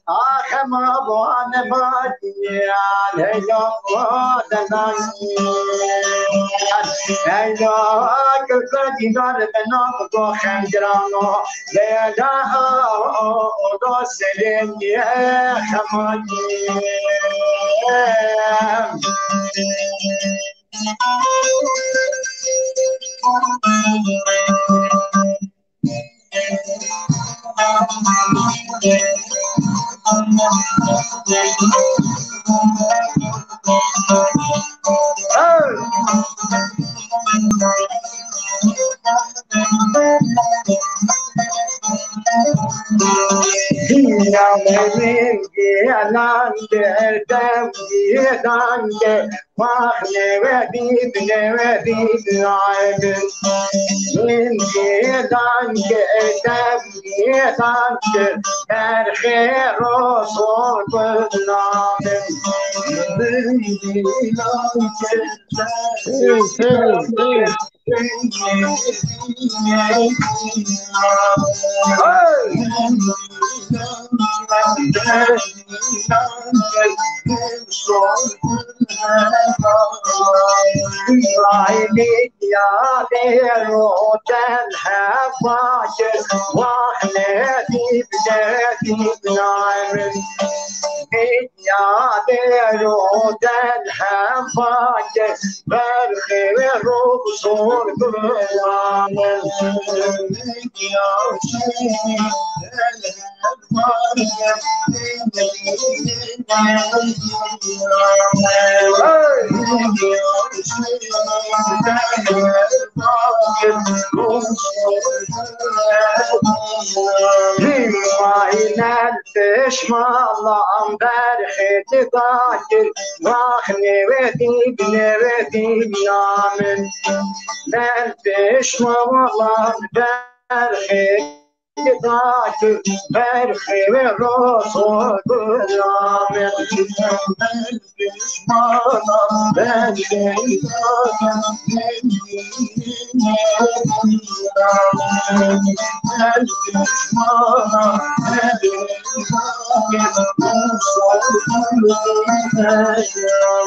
Axema bane badiyan, heyla badiyan. Heyla kırka dinar bena bu xengrano. Leyla o da selim ye xemani. Dünyanın yalan derden yılan Wah, newe dît, newe dît, ay min. Min dîdan ke, dem dîdan ke, berxê roz û gul namin. Min dîdan ke, dem dîdan ke, Hey! Ay, ya dero ten hevakir, wah, nedîb, nedîb, namin. Ya dero ten hevakir, berxê roz û gulamin. Pişmalan berxê didakir, vax nêvedî, nêvedî namin. Ben pişmalan berxê Daki berxê ve rozo gulamin. Pişmana ben Leyla'ya, ben Leyla'ya, ben pişmana ben Leyla'ya.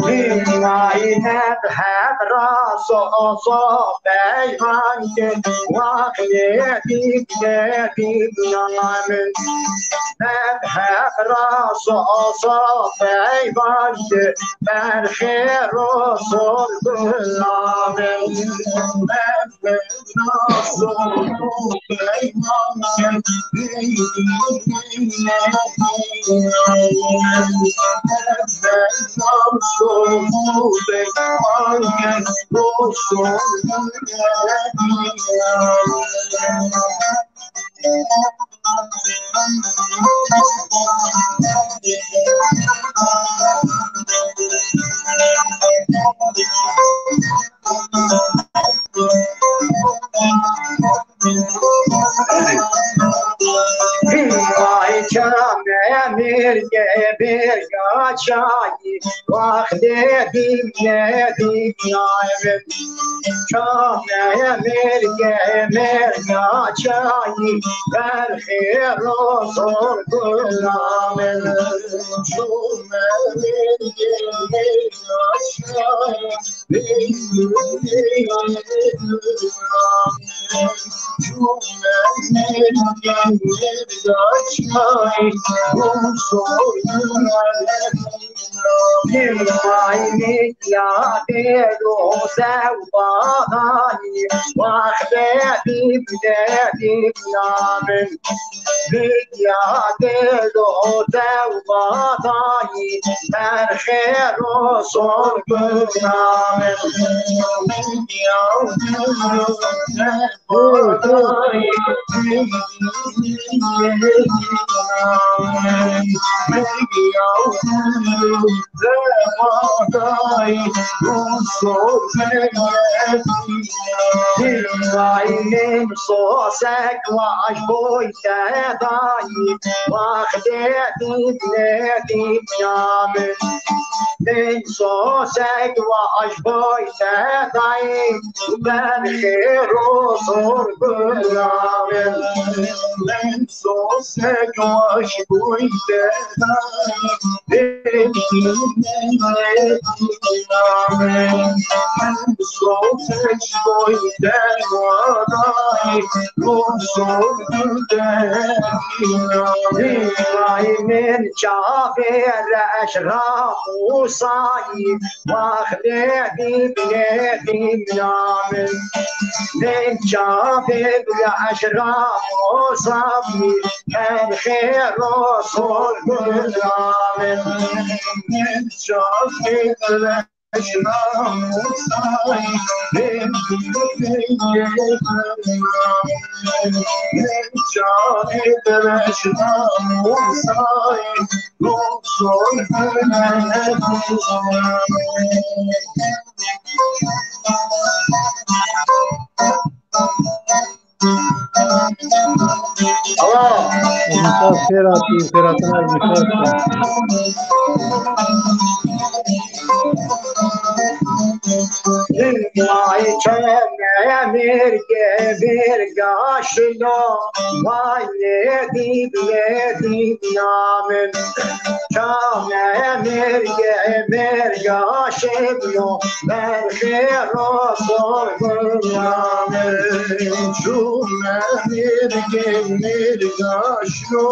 Hînayî heb heb raso oso peyvan ke, waq nedîb nedîb namin. Heb heb raso oso peyvan ke, berxê roso gulamin. Vay çame mirge mirga çayî, vax nedîm nedîm nayvim. Çame mirge mirga çayî, berxê rozor gulamin. Çame mirge mirga çayî, Vidya dil û dew vadayî, berxê roz ol gula min. Vidya dil û dew vadayî, vidya dil û Remadayî û sohbetî. Dînayî min sosek vaj boy te dayî, wextê dîn nedî ya min. Min sosek vaj boy te dayî, berxê rozor bira min. Min sosek vaj boy te dayî, Vay min çavê reş ramûsayî, wextê dîbnê dîmna min. Min çavê reş ramûsayî, her xêr û sol bira min. Min çavê reş ramûsayî, Alo. Misal xêr hatî, xêratina misal. Vay çene mirge mirga şilo, vay ne dib ne dib namin. Çene mirge mirga şilo, berxê rozor namin. Çene mirge mirga şilo,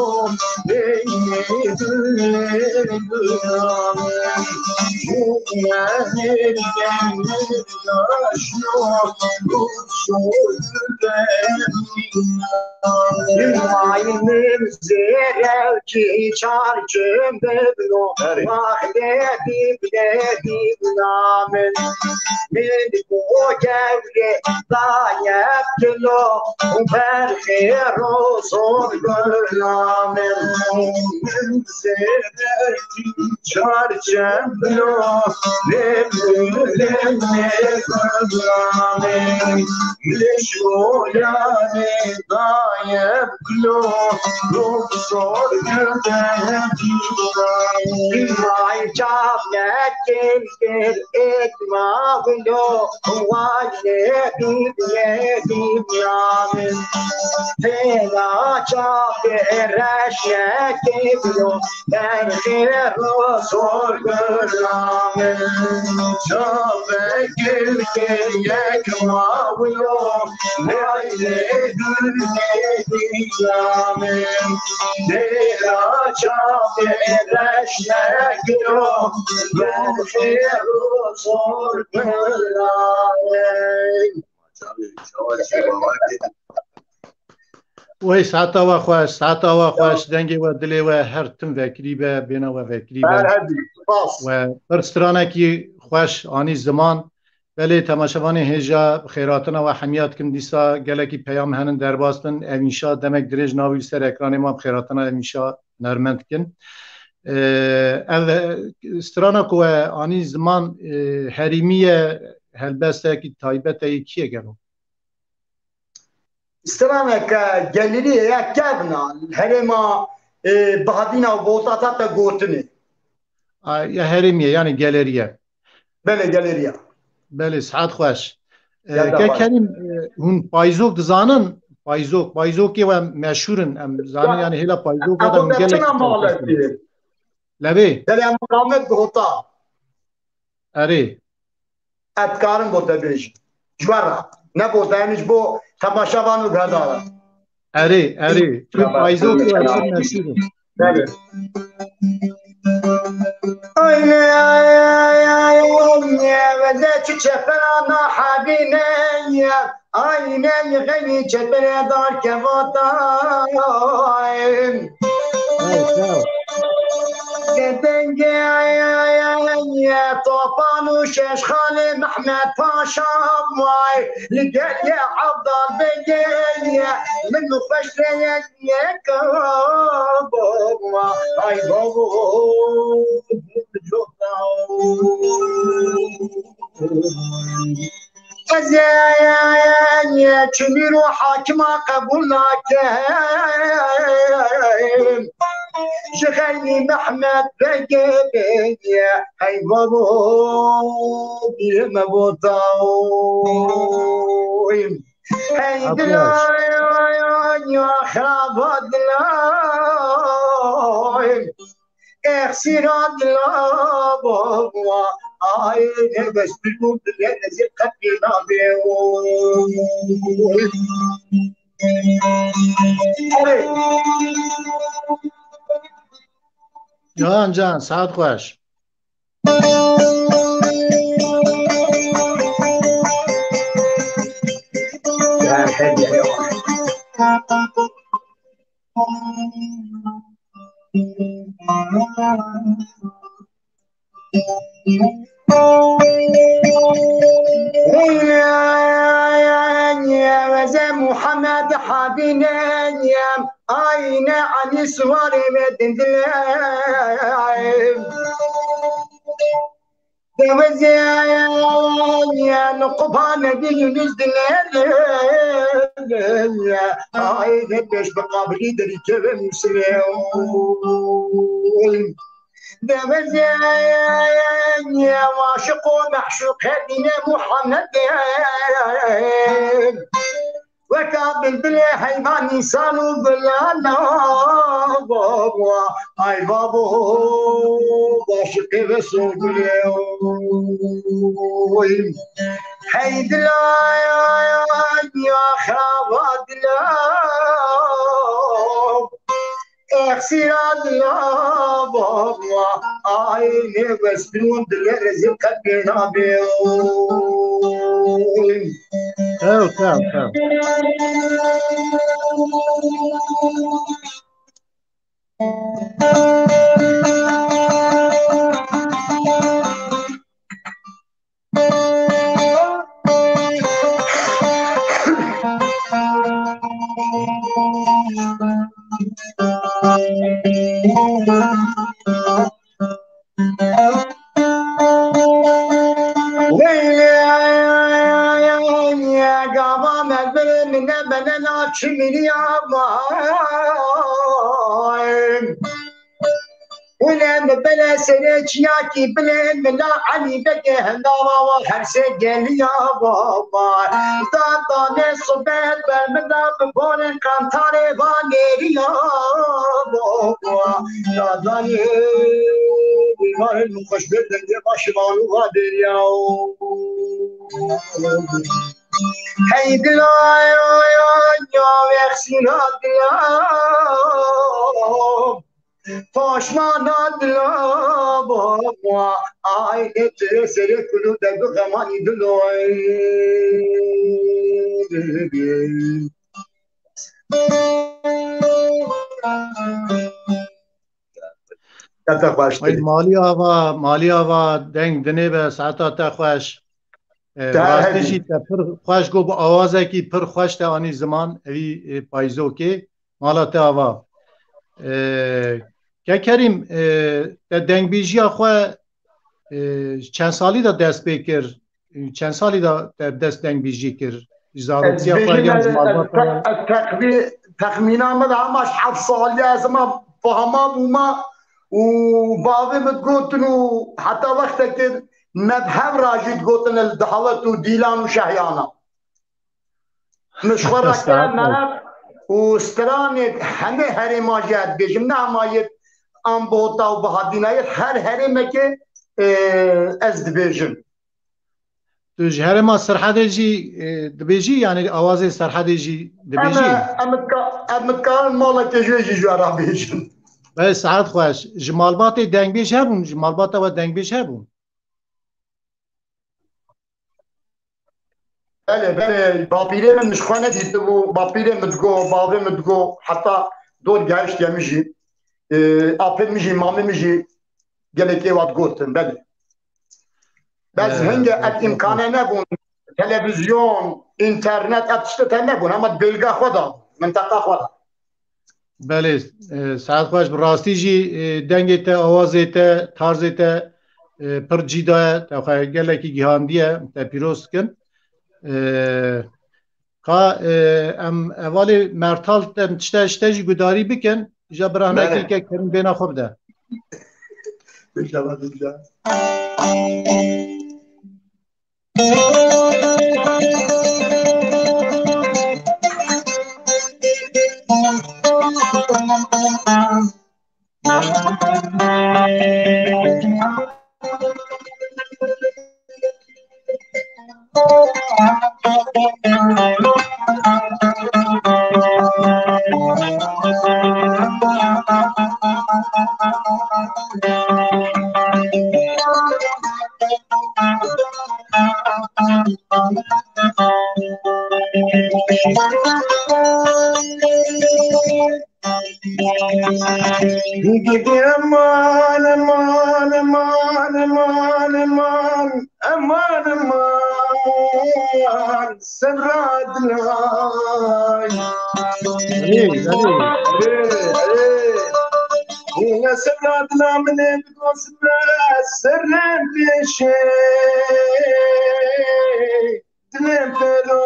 Min zêrevkî çar çim bibno, Erê. Wextê dîbnê dîbna min. Min bo gewrê daye gilo, berxê rozor bira min. Min zêrevkî çar çim bibno, lê lê lê lê bira min. Min şoyanê daye gilo, rozor bira min. May çavne kêl kêl êt ma wilo, wayê dîbnê dîbna min. Têna çavê reşekê biro, berxê rozor bira min. Çavê kêl kêl êt ma wilo, wayê dîbnê dîbna min. Têna çavê reşekê biro, berxê rozor bira min. Wey, saeta we xweş, saeta we xweş, dengê we, dilê we her tim vekirî be, bêhna we vekirî be. Her hebî, spas. We pir stranekî xweş anî ziman. Belê, temaşevanê hêja xêratina we hemiya dikin, dîsa gelekî peyam henin derbas bin. Ev înşa demek dirêj navî li ser ekranê me, bi xêratina ev înşa nermend dikin. Ee, ev, e, strana ku we anî ziman, e, herîmî ye, helbestekî taybet e, yê kî ye gelo? Straneke gelirî ye ya kevna, herêma, e, Bahdîna û Botata te gotinê. A, ya herêmî ye, yani geleriye. Belê, geleriya. Belê, saet xweş. E, Ya da Kek baş. Kerîm, e, hûn payzok dizanin? Payzok, payzokê we meşhûr in, em zanin, Ya, yani hêla payzok em de hûn gelek çina malekî. Levê? Belê, em Muhammed Gota. Erê. Ez dikarim bo te bêjim. Ji we re. Ne bo te, em ji bo temaşevan û guhedar re. Erê, erê. Tu Tamam. Payzok û Ersin meşhur in. Belê. Ayne, ayne, ayne, ve de çi çepera na habine ye. Ayne, xeynî çepere dar kevata. Ay, sağ ol. Denge, ay, ay, ay, ay, Topan û Şeşxalê Mehmet Paşa vay. Li gel ye Abdal Bey ye. Min xweş reye ye ka baba. Ay baba. Ez ê çimî ro hakima qebûl nakem. Ji xeynî Mehmed Begê bêye, hey babo, bîrê me bo taw. Hey Ateş. Dilayan ya xiraba dilayan. Exîra dila baba. Ay ne bes bilbû bile ezî qepî nabê. Can can, saet xweş. Weze Muhammed Habine, ayne Ali suvarê me dindile. Dewezê Nuqba Nebî Yunus dinere. Ay ne pêş bi qabilî derî keve Muslim. Dewezê aşiq û meşûqê dîne Muhammedê. Weka bilbilê heyvan însan û gulana baba. Ay babo, aşiqê ve sor gulê. Hey dila ya xiraba dila. Exîra dila baba, ay ne westin û dile rezîl qet pê nabê. Tev, tev, tev. Weylê, gava me birê min ne bene na çimîniya vay. Wile mi bele serê çiyakî bilê mila Elî Bege hindava wa her sê geliya baba. Dadanê subet ber min da bi borên qantarê va nêriya baba. Dadanê bimarên min xweş bê dengê va şivan û va dêriya. Hey dila ya, ya, ya, vexsîna dila. Paşmana dila baba, ay ne tere sere kulu de bi xemanî dilo. Kete xweş. Ay Malî Ava, Malî Ava, deng dinê be, saeta te xweş. E, Te rastî hevî. Jî te pir xweş got, bi awazekî pir xweş te anî ziman, evî, e, payzokê. Mala te ava. E, ke Kerîm, e, te dengbêjiya xwe, e, çend salî de dest pê kir? Çend salî de te dest dengbêjî kir? Ji zarotiya xwe yan ji malbata? Ez bêjim, ez, ez teqvî-, texmîna min de hema ji heft salî ez hema fahma bûma û bavê min digotin û heta wextekê me bi hev re jî digotin li Dawet û Dîlan û Şehyana. Min ji xwe re kire meraq û stranê hemê herêma jî ez dibêjim. Ne hema yê Ambota û Bahadîna yê, her herêmekê, e, ez dibêjim. Tu ji herêma Sirhedê jî, e, dibêjî, yanî awazê Sirhedê jî dibêjî? Em, em dika-, em dikarin malekê ji wê jî ji we re bêjin. Belê, saet xweş. Ji malbatê dengbêj hebûn? Ji malbata we dengbêj hebûn? Belê, belê, bapîrê min ji xwe nedîtibû, bapîrê min digo, bavê min digo, heta dor gehiştiye min jî, e, apê min jî, mamê min jî gelekê wa digotin, belê. Bes Ee, hingê ev evet, îmkane evet. Nebûn, televîzyon, înternet, ev tiştê te nebûn, hema di bêlga xwe de, minteqa xwe de. Belê, e, saet xweş, bi rastî jî, e, dengê te, awazê te, tarzê te, e, pir cî daye, te xwe gelekî gihandiye, te pîroz dikin. E, Ka, e, em hevalê Mertal te tişte, tişte jî gudarî bikin, îja bira hinekî Belê. kek kerîm bêhna xwe bide. Înşallah, înşallah. Gidi aman, aman, aman, aman, aman, aman, aman, sebra dilay. Belê, belê. Belê, belê. Yine sebra dila min ê digosime serrê pêşê. Dilê pêro.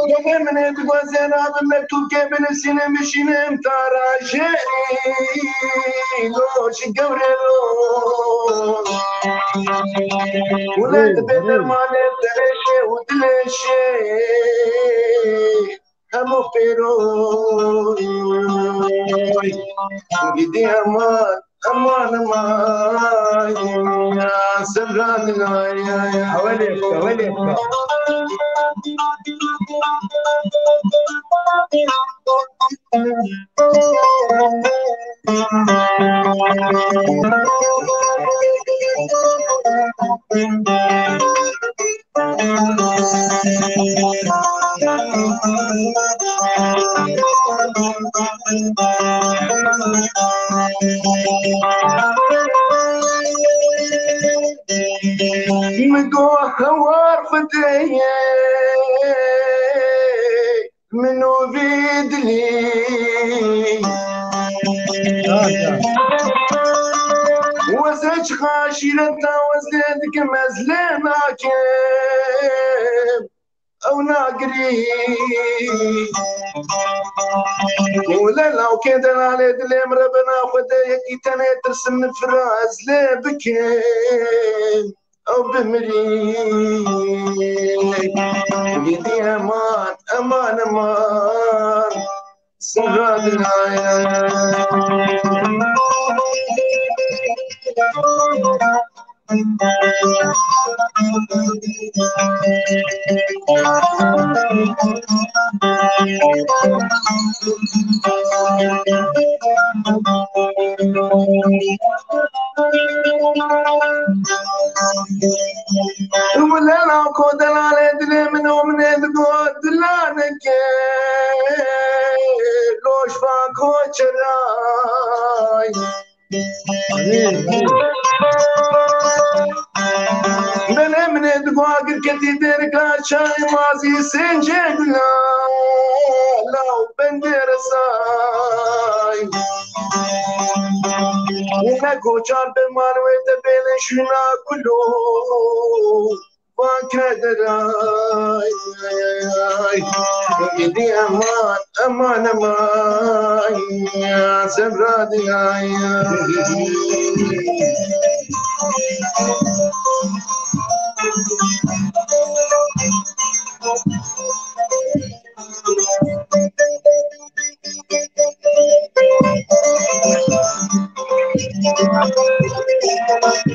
Dilê min ê dixwazê rabim mektûbkê binivîsim, bişînim tarajê. Lo ji gewre lo. Wile Hey, dibe hey. dermanê derêşê û dilêşê. Hemû pêroy. Gidî eman, eman, eman. Sebra dilay. Ewelê bike, ewelê bike. Min got hewar Xwedê ye, min û vî dilî. Wezê çiqa şîreta wezê dikim ez lê nakim. Ew nagirî. Û le lawkê delalê dilê min re bena Xwedê yekî tenê tirsim min fira ez lê bikim. Ew bimirî. Gidî eman, eman, eman. Sirra dilay. Wile lawko delalê dilê min û min ê digot dilaneke lojva koçeray. Belê min ê digot agir ketî dêrika çayê mazî sêncê gula law bendê resay. Û me goçar be mal wê te bêne şûna gul û vake deray. Gidî eman, eman, eman, sebra dilay.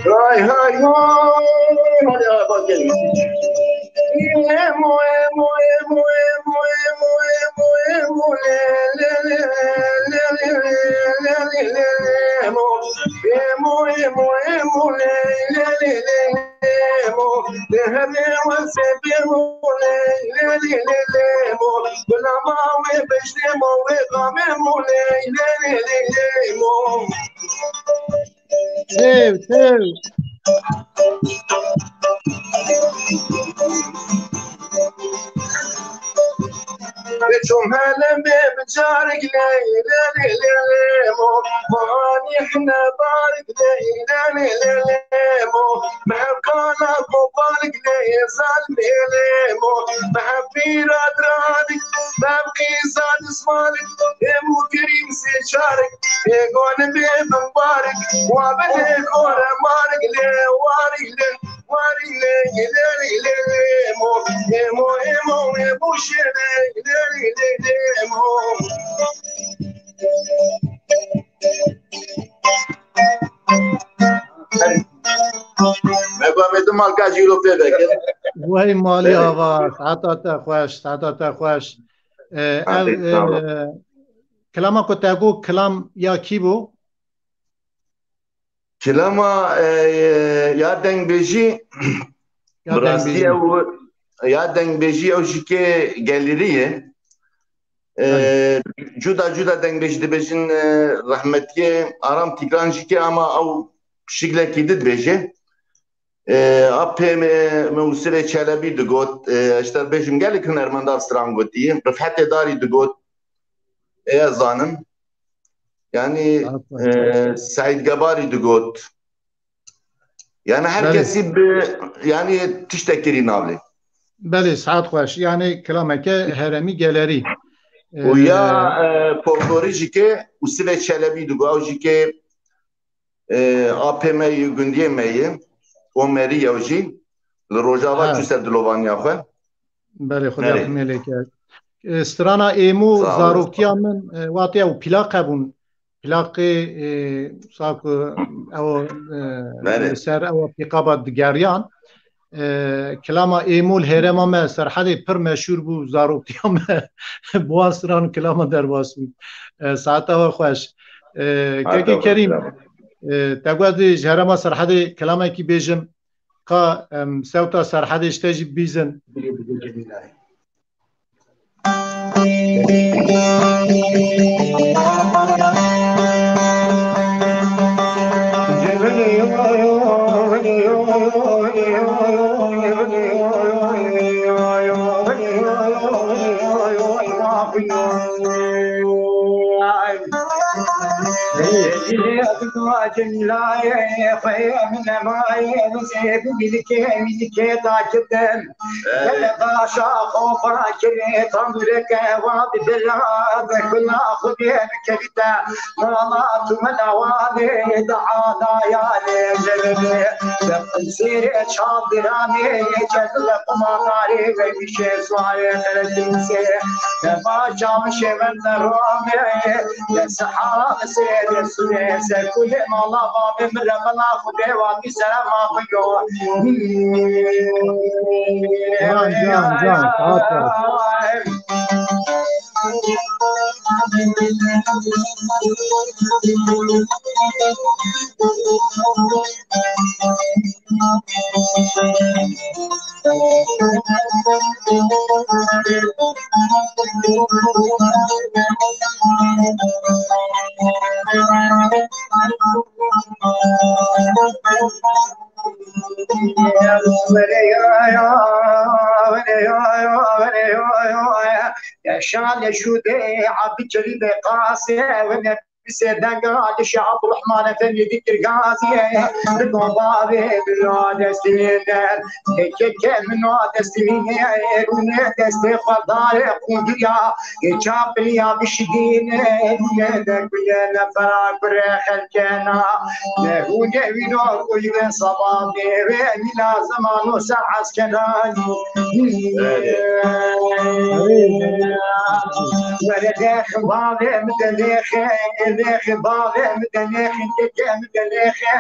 Hay hay hay. Hadi bak gelin. Emo, emo, emo, emo, emo, emo, emo, emo, le, le, le, emo. Emo, emo, emo, le, le, le, le, emo. Le, le, le, emo, le, le, le, le, emo. Gulama we beşte mo we game mo, le, le, le, le, le, emo. Tev, tev. Şom hele me bicarik lê lê lê lê lê mo. Vanî hine barik lê lê lê lê lê mo. Me kana gobarik lê zal lê lê mo. Me pîra dranik, me qîza dismanik. Ê mukirim sê çarik, ê goni bê bimbarik. Wa bê kore marik lê warik lê. Warî lê, lê, lê, lê, mo, ê, mo, ê, mo, ê, mo, şê, lê, lê, lê, lê, lê, mo. Me ba me tu malka jî lo pê veke. Wey malî ava, saeta te xweş, saeta te xweş. E, ev, Hadi, sağ ol. E, kilama ku te got, kilam ya kî bû? Kilama, e, ya dengbêjî, Ya bi rastî dengbêjî. Ew, ya dengbêjî ew jî kê gelêrî ye. E, Belê. Cuda cuda dengbêjî dibêjin, e, rehmetiyê Aram Tîgran jî kê ama ew şiklekî di dibêje. E, apê me, me Usirê Çelebî digot, e, ez te bêjim gelek hunermenda stran gotiye. Rifhetê Darî digot, e, ez zanim. Yani, Aferin. E, Seîd Gebarî digot. Yani her Belê. Kesî bi, yani tiştekî rî navê. Belê, saet xweş. Yani kilameke heremî gelerî. Û ya, E, e, folklorî jî ke Usivê Çelebî digot, ew jî ke, e, apê me yê, gundiyê me yê, Omerî yew jî, li Rojava Ha. Çû ser dilovaniya xwe. Belê, Xwedê Belê. Rehmê lê ke. E, strana Êmo Sağ ol. Zaroktiya min, e, wate ew plaq hebûn. Plaqê, e, sa ku ew, e, Belê. Li ser ew pîqaba digeriyan. E, kilama Êmo li hêrema me Serhedê pir meşhûr bû, zaroktiya me bi wan stran kilama derbas bû. E, saeta we xweş. E, Saeta Kekê we Kerîm, xweş. E, te got ji herema Serhedê kilamekî bêjim. Ka em sewta Serhedê ji te jî bîzin. Dilê dua cemîlayê xwe min emayê, wizê bi mîlikê, mîlikê dakitin. Gele daşa xwe fakirê, tandireke wa bi bila, de kula xwe bê bikevîte. Mala tu mela wanê, de adaya lê lê lê. De sêrê çav diranê, cedle qumanarê, ve bişê suarê, qeretilsê. De ma çamişê ver de romê, de sehara sêrê surê, ser kulê mala babê min re bela xwe bê wa bî sere ma xwe yo. Can, can, can, rahat ol. Şale şûdê abi çelî de qasê wene. Sê denga li şe Abdurrahman Efendî dikir gaziyê. Bi dolavê bi la destê der. Keke min o destê min e, rûnê destê xwe darê qundiriya. Ê çapiliya bişidîne, rûnê de gule ne fera gure xelkena. Ne hûnê wî no uyve sabah bê, wê mîna zeman o se eskenanî. Were dêx bavê min de nêxê, dêx bavê min de nêxê, keke min de nêxê.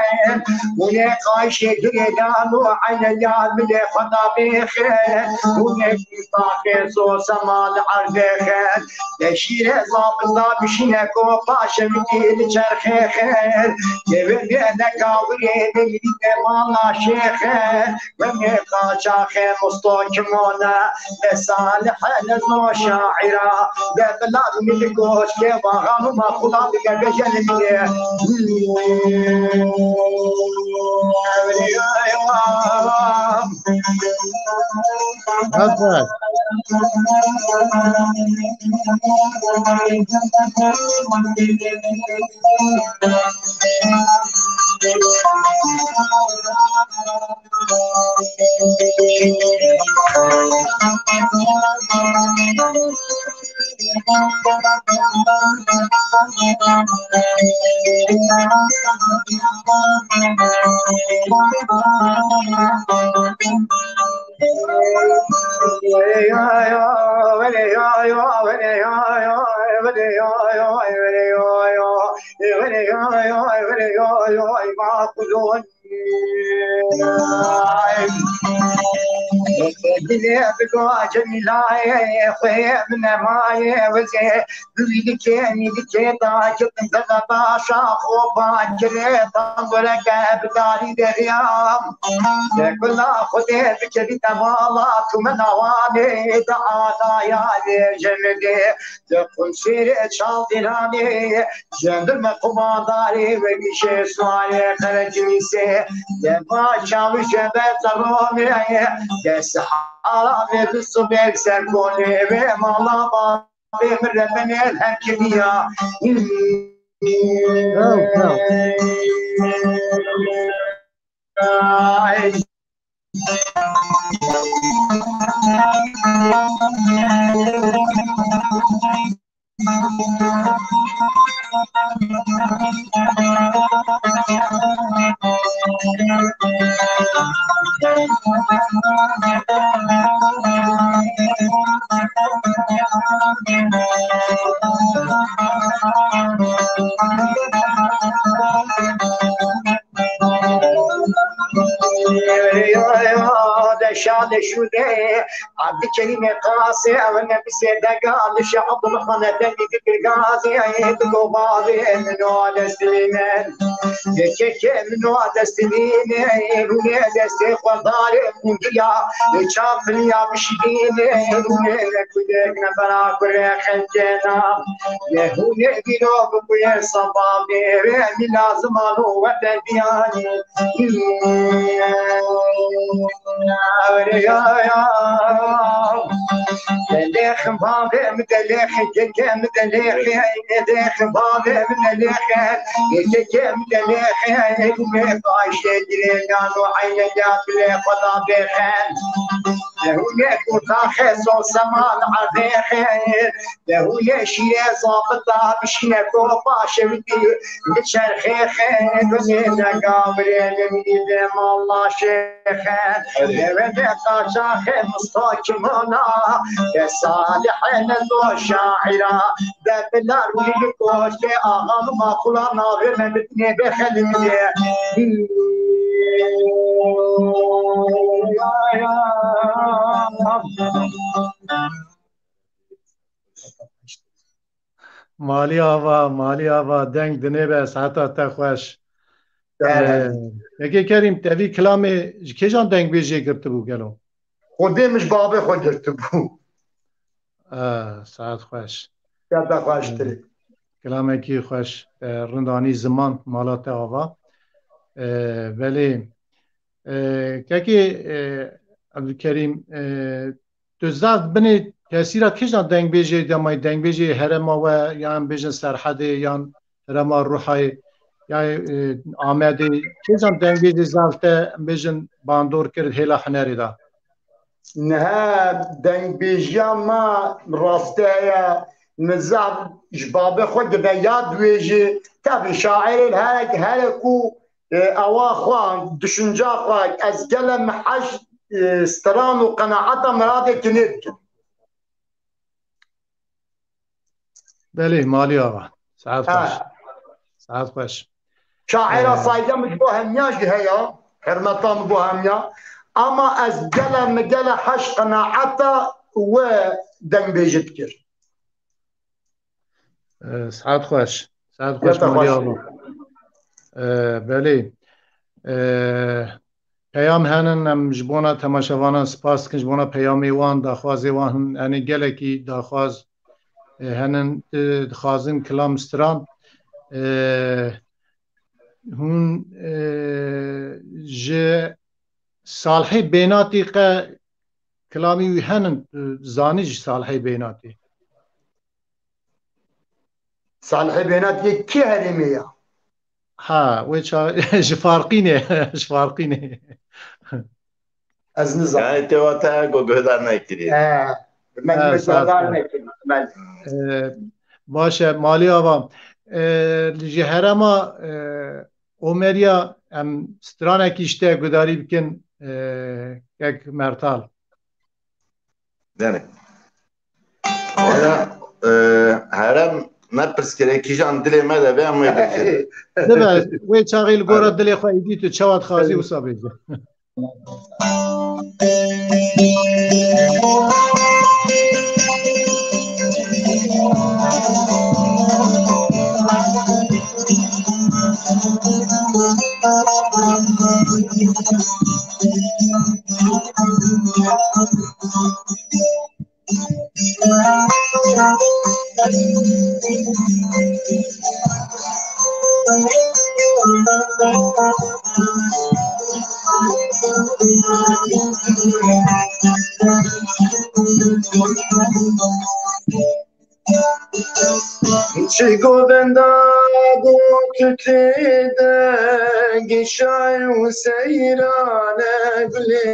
Hûnê qayşê girêdan û eyneya min ê xwe da bêxê. Hûnê taxê so sema li erdê xê. De şîrê zabinda bişîne ko paşe min dî li çerxê xê. Dê wê bê ne gawirê, bê min dî dê mala şêxê. Wemê qaçaxê mustokimone, ne salihe, ne zo şaira, de bila min goşkê vaxan û maqula bike bejenê min ê. Aferin. Dilê bi go Cemîlayê xwê min nemayê wizê. Wî dikê, wî dikê da kitin zerre başa xwe bakirê. Tandureke bi darî deriyam. Te kula Xwedê bikevî te mala tu min awanê. Te adaya vê jemidê. Te qunçêrê çal dilanê. Jendirme qumandarê we bîşê suarê qerecinîsê. Te ba çawi jebe te romê. Te sihara vê bi subê ser konê vê mala ba. Bê min re min êl hem kiriya. Ew, ew. Deşa deşû de Abdülkerimê qasê ew nebisê dega li şe Abdulxane dengî dikir gazê ê digo bavê min o destê min. Yekekê min o destê min ê rûnê destê xwe darê hundiya ê çapiliya bişîdînê ê rûnê gudek nefera kurê xelkê na. Yê hûnê dîro bibûye sababê wê mîla ziman û wetendiyanê. Delêxin bavê min delêxin, kekê min delêxin, delêxin bavê min delêxin, kekê min delêxin, ê gumê başê girênan û eynê ya bilê xwe da bêxin. Hûnê kurtaxê so seman erdêxin, Lehûnê şîrê zabita bişîne kopa şewitî, bi çerxê xê guzê de gavirê min dî bê mala şêxe. Dewe de qaçaxê mistakimana, de salihê nezo şaira, de bilar wî bi koştê axa min maqula navê me bitnê bê xelindê. Malî ava, malî ava, deng dinê be, seheta te xweş. Ee, Yekê Kerîm, te vî kilamê ji kêjan dengbêjê girtibû gelo? Xwedê min ji babê xwe girtibû. Ee, saet xweş. Saeta xweş Ee, tirî. Kilamekî xweş, e, rindanî ziman, mala te ava. Ee, belê, e, kekê, e, Ebdulkerîm, e, Tu zaf binê tesîra kîjan dengbêjê de mayî, dengbêjê herêma we, yan bêjin Serhedê, yan herêma Rûhayê, yan, e, Amedê, kîjan dengbêjê zaf te, em bêjin, bandor kir hêla hunerê de? Niha dengbêjiya me rasteye, min zaf ji babê xwe gide yad wê jî, tevî şairê herek, herek û E, ewa xwe, düşünca xwe, ez gelek mi heş, e, stran û qenaeta miradê kinê dikim. Belê, malî ava. Saet Ha. xweş. Saet xweş. Şaira Ee. sayde min ji bo hemiya jî heye, hurmeta min bo hemiya. Ama ez gelek mi gelek heş qenaeta we dengbêjî dikir. Ee, saet xweş. Saet xweş, Saeta Malî xweş. Ava. Ee, belê. Ee, peyam henin, em ji bona temaşevanan spas dikin, ji bona peyamê wan, daxwazê wan hin, yani gelekî daxwaz, e, henin, e, dixwazin kilam stran. E, hûn, e, ji Salihê Bênatî qe kilamî wî henin, tu zanî ji Salihê Bênatî? Salihê Bênatî yê kî herêmê ya? Ha, wê ça-, ji Farqînê, ji Farqînê. Ez nizanim. Yani te wata go guhdar nekirî. He, me, he, me sağ guhdar ol. Nekirî. Ben Ee, baş e, Malî Ava. Ee, ji herema, ee, Omeriya em stranekî ji te gudarî bikin, ee, kek Mertal. Dene. Valla, e, herem ne pirs kire, kîjan dilê me de be, em wê bêjin. Dibe, wê çaxê li gora dilê xwe êdî tu çawa dixwazî wisa bêje. Çi govenda go tu tê de gişay û seyrane gulê.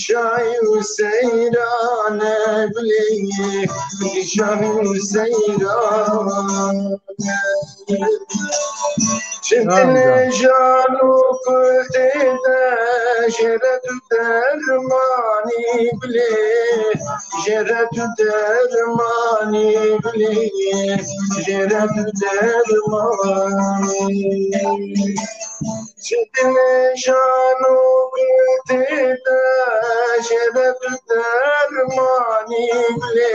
Şay û seyrane gulê, şay û seyrane. Çi dilê jan û kurdê de jê re tu dermanî gulê, jê re tu dermanî gulê, jê re tu dermanî. Çi dilê jan û gul tê de, jê re tu dermanî gulê,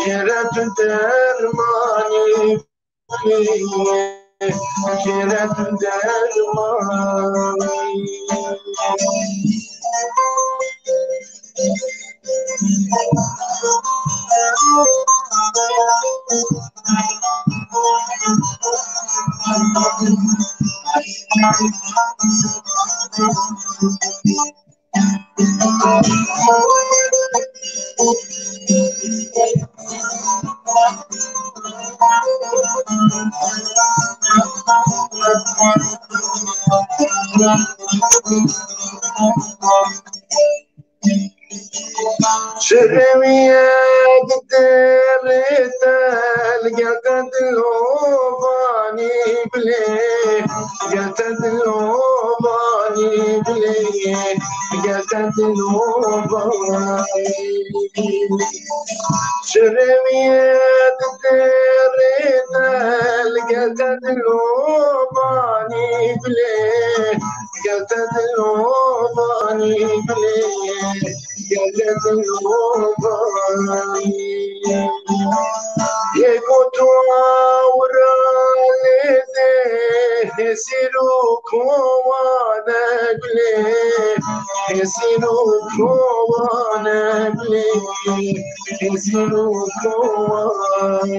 jê re tu dermanî gulê, jê re tu dermanî. Şirê wî ye di derê te, li gel te dilovanî gulê, gel te dilovanî gulê, gel te dilovanî. Şirê wî ye di derê te, li gel te dilovanî gulê, gel te dilovanî gulê. Yê ku tu awra lê de, hêsîr û kowane gulê, hêsîr û kowane gulê, hêsîr û kowane.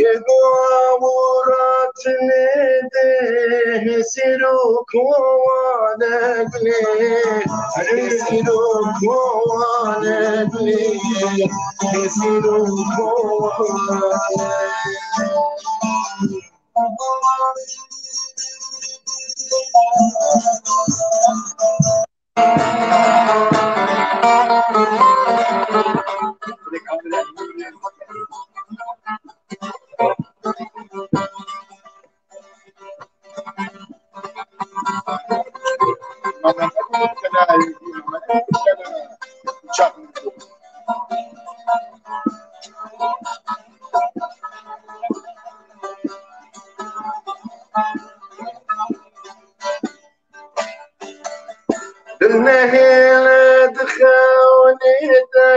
Yê go awrat nêdê, hêsîr û kowane gulê, hêsîr û kowane gulê, hêsîr û kowane. Di nehêle di xewnê de,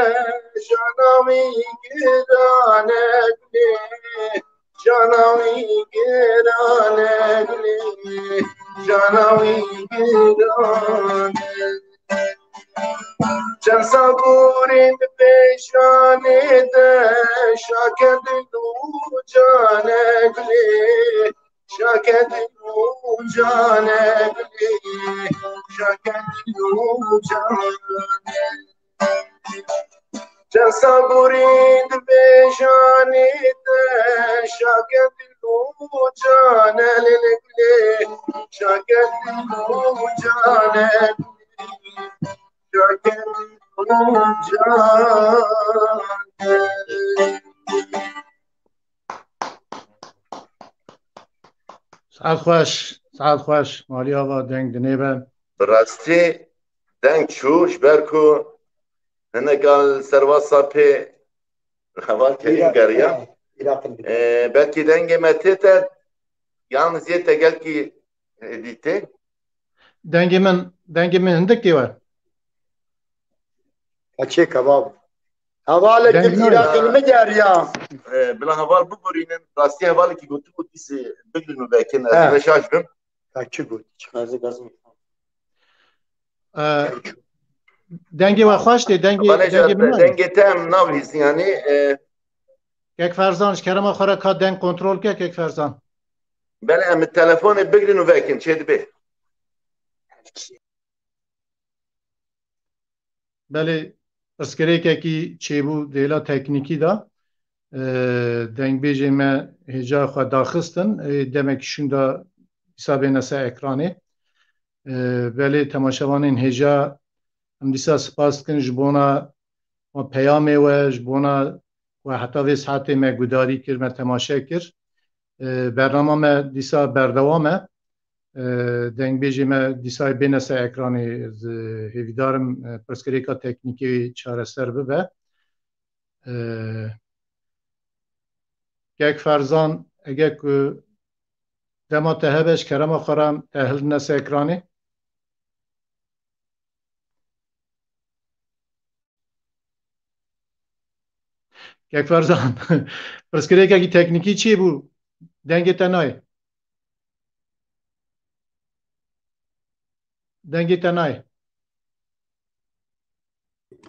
jana wî girane gulê, jana wî girane gulê, jana wî girane. Çend sabûrî di pêşanê de, şake dil û cane gulê, şake dil û Cane gulê şaket û cane. Çend saborî dibêjanê te şaket û cane lê gulê şaket û cane. Şaket û cane. Saet xweş, saet xweş. Malî ava deng dinê be. Bi rastî deng çû, ji ber ku hinek al serva sapê heval Kerîm geriya. Ee, belkî dengê me tê te, yan ziyê te gelkî êdî tê. Dengê min, dengê min hindik tê we. Heçê kebab. Hevalekî Îraqî min geriya. Ee, bila heval biborînin, rastî hevalekî gotibo dîsê bigrin û vekin, ez He. vê şaş bim. Ka çi got? Ee, dengê we xweş tê, dengê, Hevalê dengê min nayê. Dengê te em nabihîzin, yanî, e, Kek Ferzan, ji kerema xwe re ka deng kontrol ke, Kek Ferzan. Belê, em bi telefonê bigrin û vekin, çê dibe. Belê, pirsgirêkekî çêbû di hêla teknîkî de. Ee, dengbêjê me hêja xwe daxistin. Ee, demekî şûnda dîsa bêne ser ekranê. Ee, belê, temaşevanên hêja, em dîsa spas dikin ji bona we peyamê we, ji bona we heta vê saetê me gudarî kir, me temaşe kir. Ee, bernama me dîsa berdewam e. Ee, dengbêjê me dîsa bêne ser ekranê. Ez, e, hêvîdar im, e, pirsgirêka teknîkê çareser bibe. Ee, Kek Ferzan, eger ku dema te hebe, ji kerema xwe re te hildine ser ekranê. Kek Ferzan, pirsgirêkekî teknîkî çêbû? Dengê te nayê. Dengê te nayê.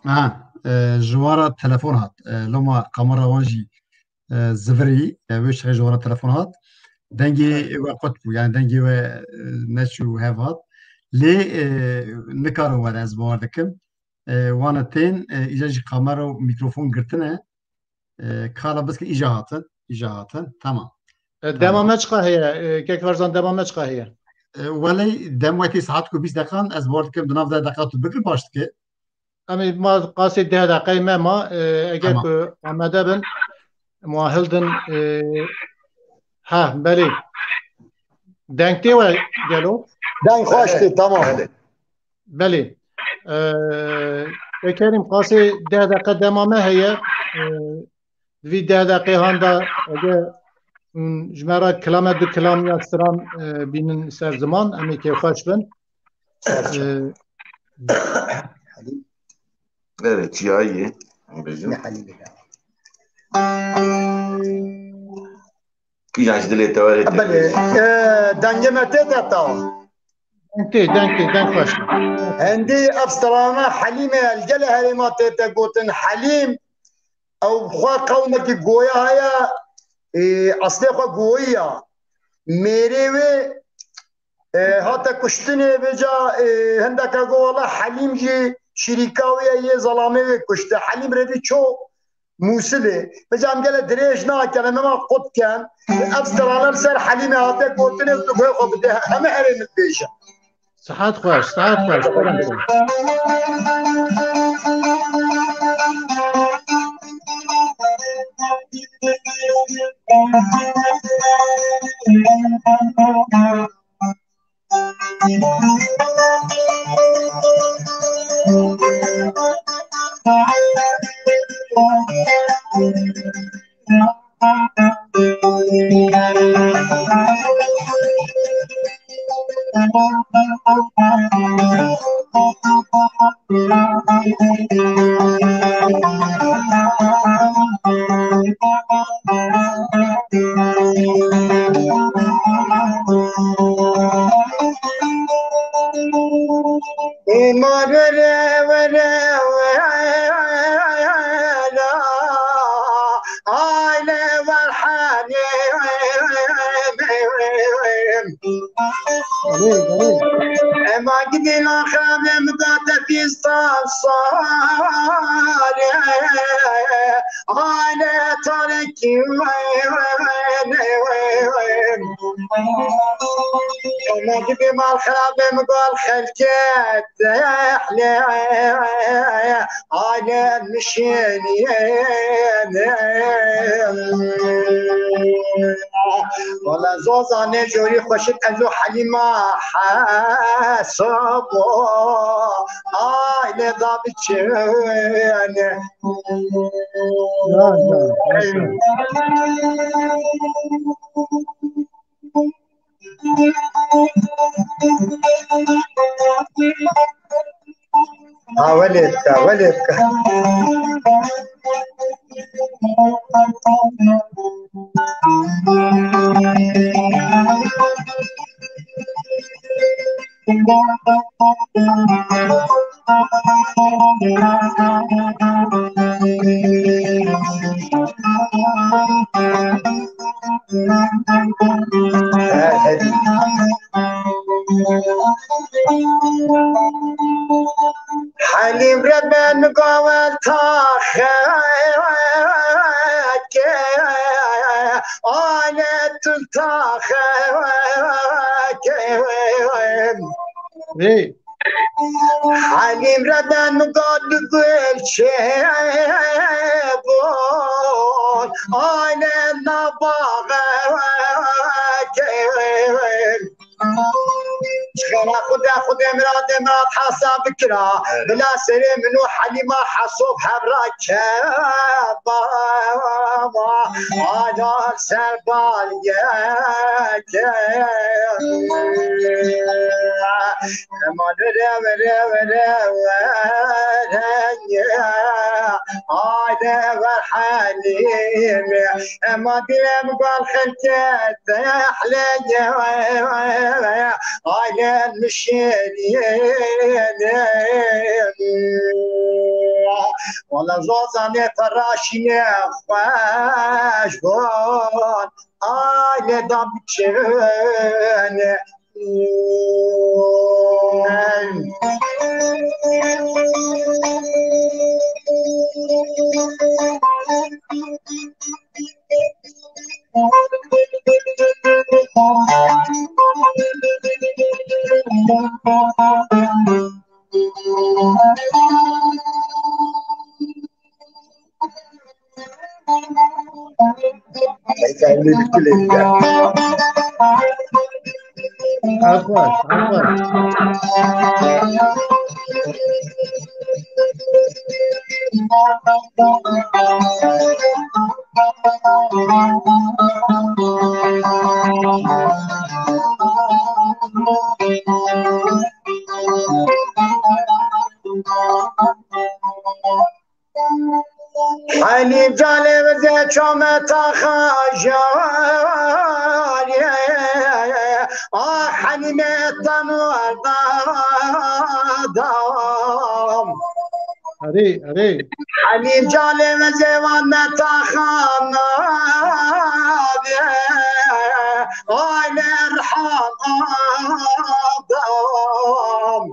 Ha, e, ji wan re telefon hat. E, loma kamera wan jî, e, zivirî, e, wê şixê ji wan re telefon hat. Dengê we qut bû, yani dengê we, e, neçû hev hat. Lê, e, nikarin were, ez bawer dikim. E, wana tên, e, îca jî kamera û mîkrofon girtine. E, kala biske îca hatin, îca hatin. Tamam. E, dema Tamam. me çiqa heye? E, Kek Ferzan, dema me çiqa heye? E, welê dem wekî saet ku bîst deqan, ez bawer dikim di nav deh deqa tu bigir baş dike. Em ê ma qasê deh deqeyê me ma, e, eger Tamam. ku amade bin, muahil din, e, ha, belê. Deng tê we gelo? Deng xweş tê, tamam. Belê. Belê. Ee, Kerim, qasê deh deqe dema me heye. Ee, di vî deh deqê han de eger, hmm, ji me re kilame du kilam ya stran, e, bînin ser ziman, em ê kêfxweş bin. Ee, Evet, çiyayê. Em bêjin. Ne halî bile. Kîjan ji dilê te were tê Belê. bêjin. E, dengê me tê te ta. Deng tê, deng tê, deng xweş. Hendî ev strana Helîmê el gele herêma tê te gotin. Helîm, ew xwe qewmekî goya heye, e, eslê xwe goyî ya. Mêrê wê, e, hate kuştinê, vêca, e, hindeke go wela Helîm jî şirîka wê ye, yê zelamê wê kuşte. Helîm revî ço Mûsilê. Vêca em gele dirêj nakin, em ema qut ken. Ev strana li ser Helîmê hate gotinê û tu guhê xwe bide heme herêmê dibêje. Sihet xweş, sihet xweş, kerem xweş. Erê, erê. Ema gidî lan xemê min da te pîstan sarê. Aile tarekî. Ema gidî mal xerabê min gal xelkê dehlê. Alem şêniyene. Wala zozanê jorî xweşik ez û Helîma Hesobo aile da biçine. Ya, ya, ya. Ha, welê bike, welê bike. Helîm re ben gavel taxe ke, alet taxe ke. Hey. Helîm re ben gal gul çebon, alet nabaxe ke. Xêra Xuda, Xudê mirad, mirad hesa bikira. Bila serê min û Helîma Hesob hevra keba. Acar ser balgeke. Ema vere, vere, vere, vere. Hayde ver Helîme. Ema dilem gal xelke dehleye. Ailem şêriyene. Wala zozanê te raşîne xweş bûn. Aile da biçine. Helîm canê vizê çame taxa jarê. Ah Helîmê te mordadam. Erê, erê. Helîm canê vizê van me taxa nabê. Ay Merhem adam.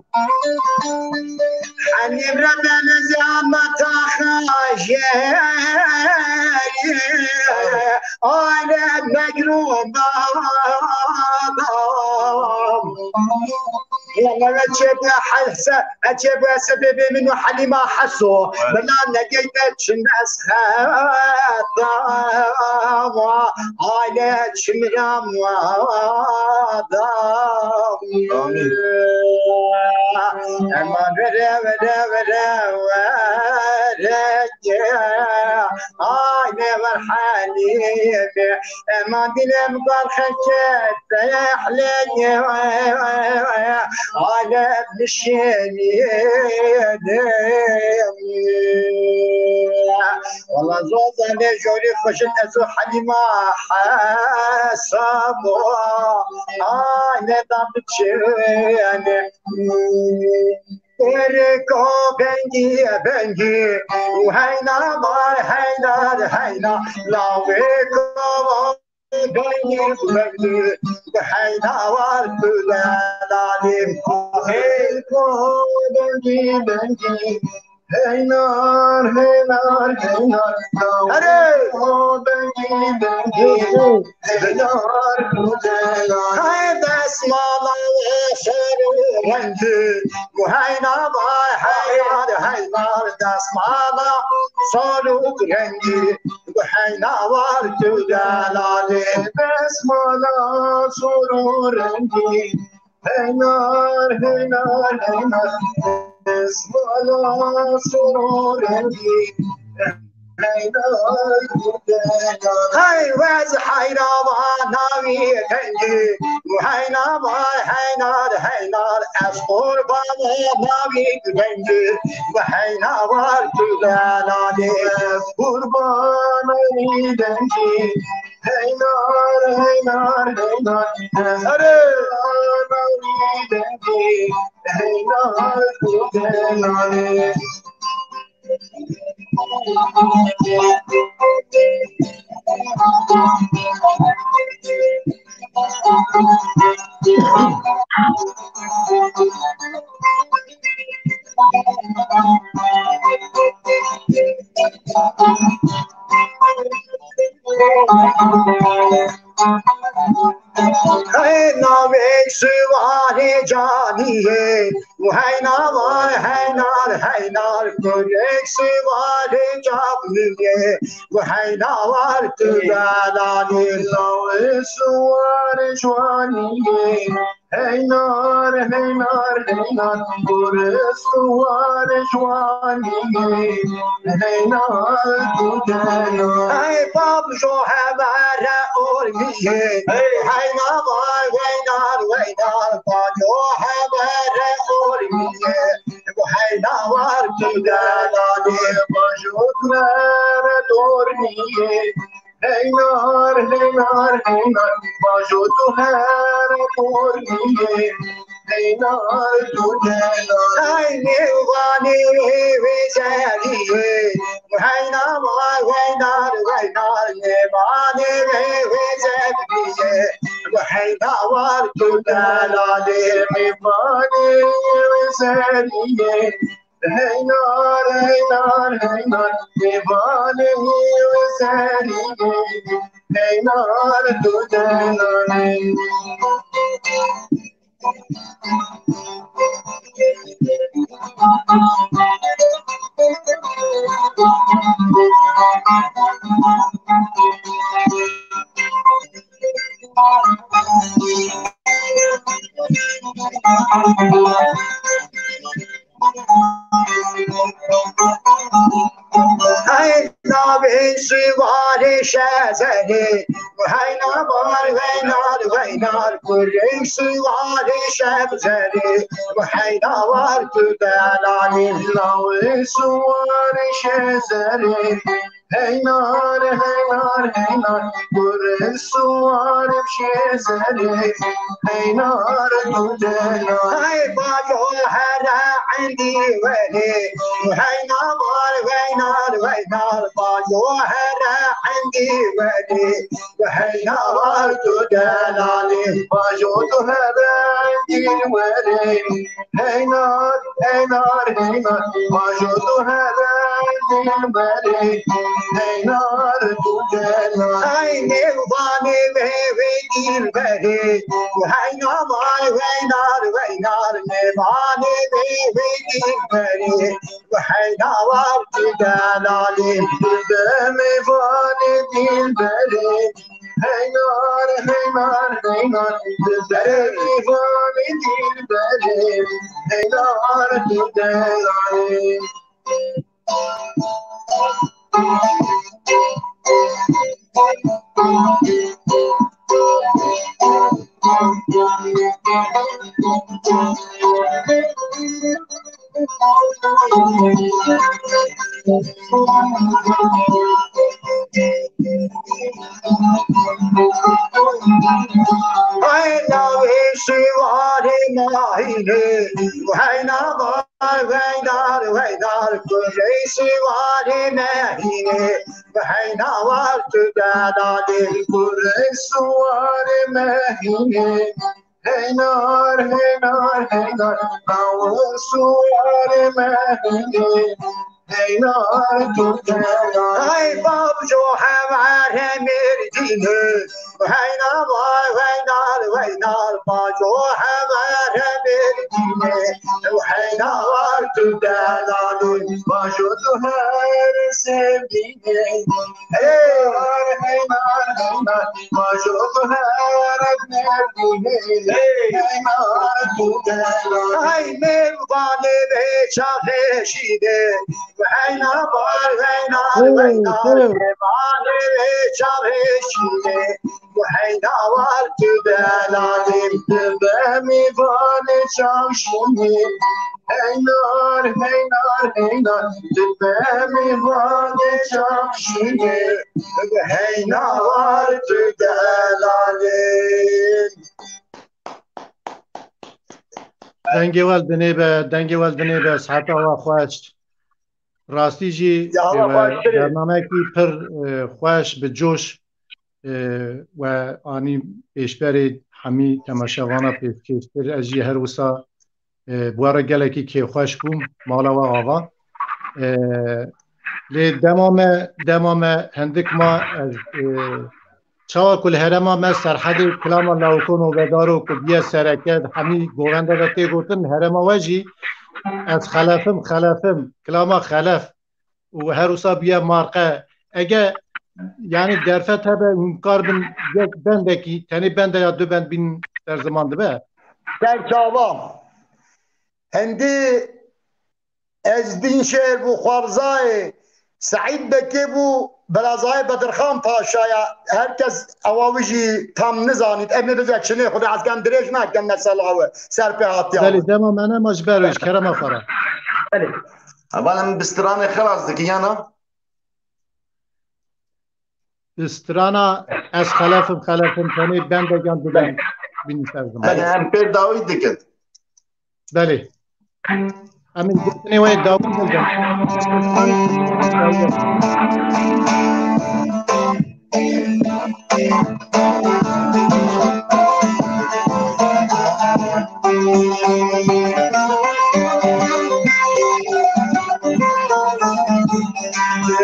Helîm re ben zehmeta xajeri. Aile megrûm adam. Wala eçê bu helse, eçê bu sebebê min û Helîma Heso. Bila negeyte çin ez xedama. Aile çin ram adam. Ema vere, vere, vere, vere. Ay ne ver Helîme. Ema dilem gal xelke dehleye. Alem şêniyene. Wala zozanê jorî xweşin ez û Helîma Hesabo. Ay ne da biçine. Erê ko bengî, bengî, û heyna bar, heyna, heyna, lawê ko Bengî bengî, heyna war tu delalî. Hey ko bengî bengî, hey nar, hey nar, hey nar. Erê! Ko bengî bengî, hey nar tu delalî. Hey desmala we şer û rengî, heyna vay, hey nar, hey nar, desmala sor û rengî. Heyna war tu delalî. Desmala sor û rengî. Heynar, heynar, heynar. Desmala sor û rengî. Heynar tu delalî. Hey wez heyra va navî rengî. Heyna va heynar, heynar. Ez qurban navî rengî. Heyna war tu delalî. Qurban navî rengî. Heynar, heynar, heynar. Erê! Heynar, heynar, heynar. Hey navê Siwarê caniyê, hey navar, hey nar, hey nar, kurê Siwarê caniyê, hey navar tu delalî. Navê Siwarê caniyê, hey nar, hey nar, hey nar, kurê Siwarê caniyê, hey nar tu delalî. Hey bab jo hevere ormiyê, hey navar, hey nar, hey nar, bab jo hevere ormiyê, hey navar tu delalî. Bab jo hevere ormiyê, hey nar, hey nar, hey nar, bab jo tu here dormiyê, hey nar tu delalî. Hey mêvanê wê zeriyê, hey navar, hey nar, hey nar, mêvanê wê zeriyê, hey navar tu delalî. Mêvanê wê zeriyê, hey nar, hey nar, hey nar, mêvanê wê zeriyê, hey nar tu delalî. Hey navê Siwarê şezerê, hey navar, hey nar, hey nar, kurê Siwarê şezerê, hey navar tu delalî. Navê Siwarê şezerê, hey nar, hey nar, hey nar, kurê Siwarê şezerê, hey nar tu delalî. Hey bab jo here endî werê, hey navar, hey nar, hey nar, bab jo here endî werê, hey navar tu delalî. Bab jo tu here endî werê, hey nar, hey nar, hey nar, bab jo tu here dilberê, hey nar tu delalî. Hey mêvanê wê wê dilberê, hey navar, hey nar, hey nar, mêvanê wê wê dilberê, hey navar tu delalî. Dilber mêvanê dilberê, hey nar, hey nar, hey nar, dilberê mêvanê dilberê, hey nar tu delalî. Hey navê Siwarê mahînê, hey navar, hey nar, hey Nar kurê siwarê mehînê, heyna war tu delalê. Kurê siwarê mehînê, heynar, heynar, heynar. Nawe siwarê mehînê, heynar tu delalê. Ay babco hevare Mêrdînê, Heyna vay, heyna, heyna, baco hevare Mêrdînê, heyna var tu delalê, baco tu her sevdînê. Hey, heyna, heyna, baco tu her Mêrdînê, heyna var tu delalê. Ay, mervanê vê çaxê şînê, Heyna bar, heyna, Hey, heyna, hey. Heyna çavê şînê, heyna war tu delalê, dibe mîvanê çav şînê. Heynar, heynar, heynar, dibe mîvanê çav şînê, heyna war tu delalê. Dengê wel dinê be, dengê wel dinê be, siheta we xweş. Rastî jî, Ya Allah e, we xweştir e. Bernameyekî pir, e, xweş, bi coş, e, we anî pêşberê hemî temaşevana pêşkêştir. Ez jî her wisa, e, bi we re gelekî kêfxweş bûm, mala we ava. E, lê dema me, dema me hindik ma ez, e, Çawa ku li herêma me Serhedê kilama lawiko nobedaro ku bûye sereke, di hemî govenda de tê gotin, herêma we jî ez xelefim, xelefim, kilama xelef û her wisa bûye marqe. Ege, yanî derfet hebe hûn kar bin yek bendekî, tenê bende ya du bend bînin ser ziman dibe? Serçava. Hindî Ez Dînşêr bû, Xwarzayê Seîd Bekê bû, Berazayê Bedirxan Paşa ya. Her kes ewa wî jî tam nizanît. Em ê bize çinê xwe de ez kem dirêj nakim mesela we. Ser pê hatiya Belê, we. Dema me nema ji ber wê, ji kerema xwe re. Belê. Heval em bi stranê xelas dikin yana? Bi strana ez xelefim, xelefim, tenê bendegan dibin, bînin ser ziman. Belê, em pê dawî dikin. Belê. Em ê gotinê wê dawî bildin.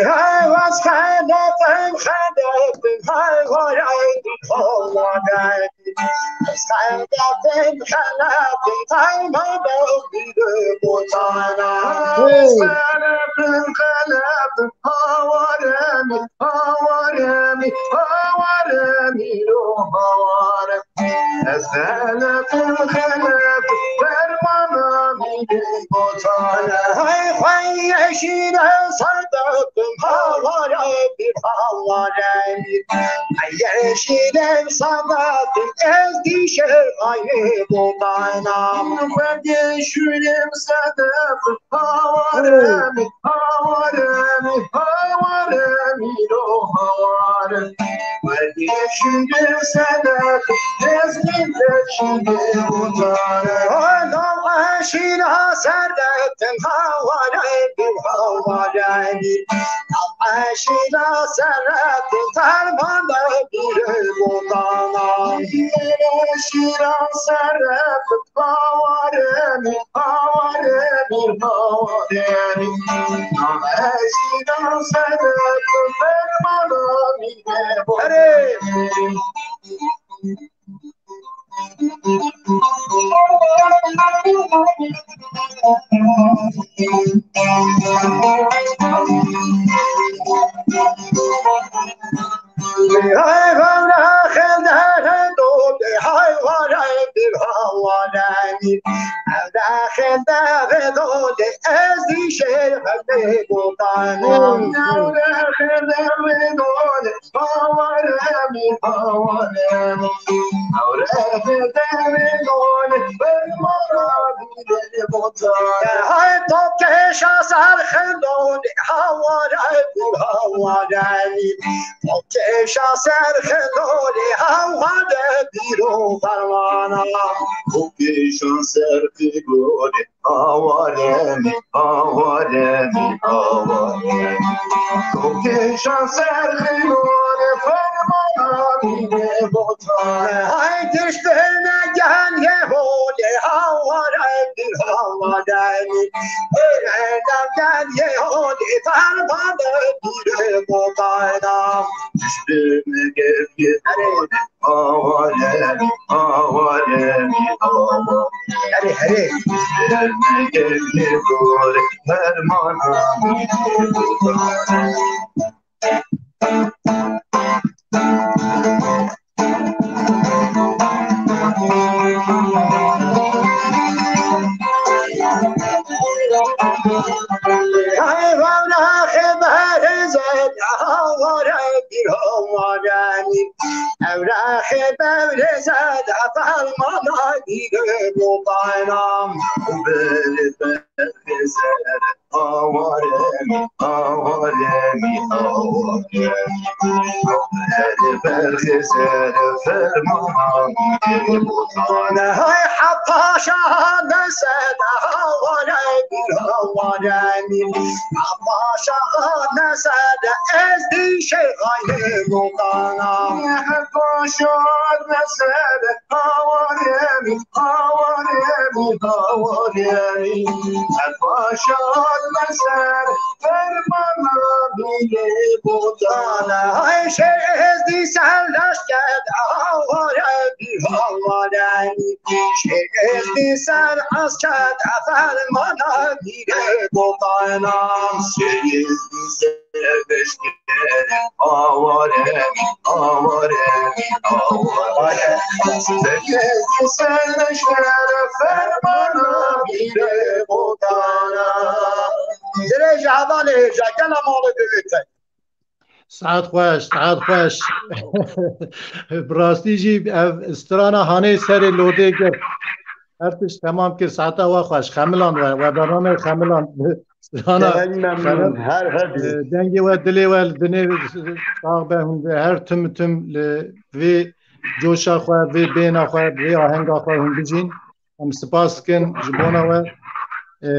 Hey, was xelefim, xelefim, hey, hey, hey, hey. Xelefim, xelefim, tayma da bîre botana. Hey. Xelefim, xelefim, hawaremî, hawaremî, hawaremî, lo hawarem. Ez xelefim, xelefim, fermana bîre botana. Hey, xwey yeşîle serdefim, hawaremî, hawaremî. Yeşîlim sedefim, ez dîşe aynî botana. Xwedê şûlim sedefim, hawarem, hawarem, hawarem, îro hawarem. Xwedê şûlim sedefim, ez dîşe aynî botana. Eşîla serdefim, hawarem, hawarem. Eşîla serret ferman de bîre botana. Eşîla serret hawaremî, hawaremî, hawaremî. Eşîla serret ferman de bîre botana. Hayvana xelder dode, hayvana bir havanemi. Evde xelder dode, ez dişe xelde botanım. Evde xelder dode, Hawaremî, hawaremî. Ewre xeldemî done, fermana bîre botane. Hay topkeşa ser xeldone, hawaremî, hawaremî. Topkeşa ser xeldone, hawade bîro fermana. Topkeşa ser xeldone, Hawaremî, hawaremî, hawaremî. Kokêşa ser xîlonê fermana bîne botane. Hay tiştine gel ye holê hawaremî, hawaremî. Öyle gel ye holê fermana bîne botane. Tiştine gel ye holê Awarem, awarem, awarem. Herê, herê. Geldi gor fermana. Ay, vana xeber zed, awarem, bir awarem. Ewraxê Bewrêze de fermana dîre botanam. Beri berxêze awarem, awarem, awarem. Beri berxêze fermana dîre botana. Hay hapa şaha dese de awarem, awarem. Hapa şaha dese de ez dîşe xayne botana. Hapa şaha dese de Hawaremî, hawaremî, hawaremî. Her paşa me ser fermana bîne botana. Ay şêzdî serdaş ked, hawaremî, hawaremî. Şêzdî ser az ked, fermana bîne botana. Şêzdî Awarem, awarem, awarem. Serkez serleşlere fermana bîne botana. Dirêj hevalê hêja, gela malê divê te. Saet xweş, saet xweş. Bi rastî jî ev strana hanê serê lodê girt. Her tişt temam kir, saeta we xweş. Xemilan we, we bernameyê xemilan. Strana Gelek memnun, xemilan. Her hebî. E, dengê we, dilê we li dinê sax be, hûn bi her tim tim li vê coşa xwe, vê bêhna xwe, vê ahenga xwe hûn bijîn. Em spas dikin ji bona we. E,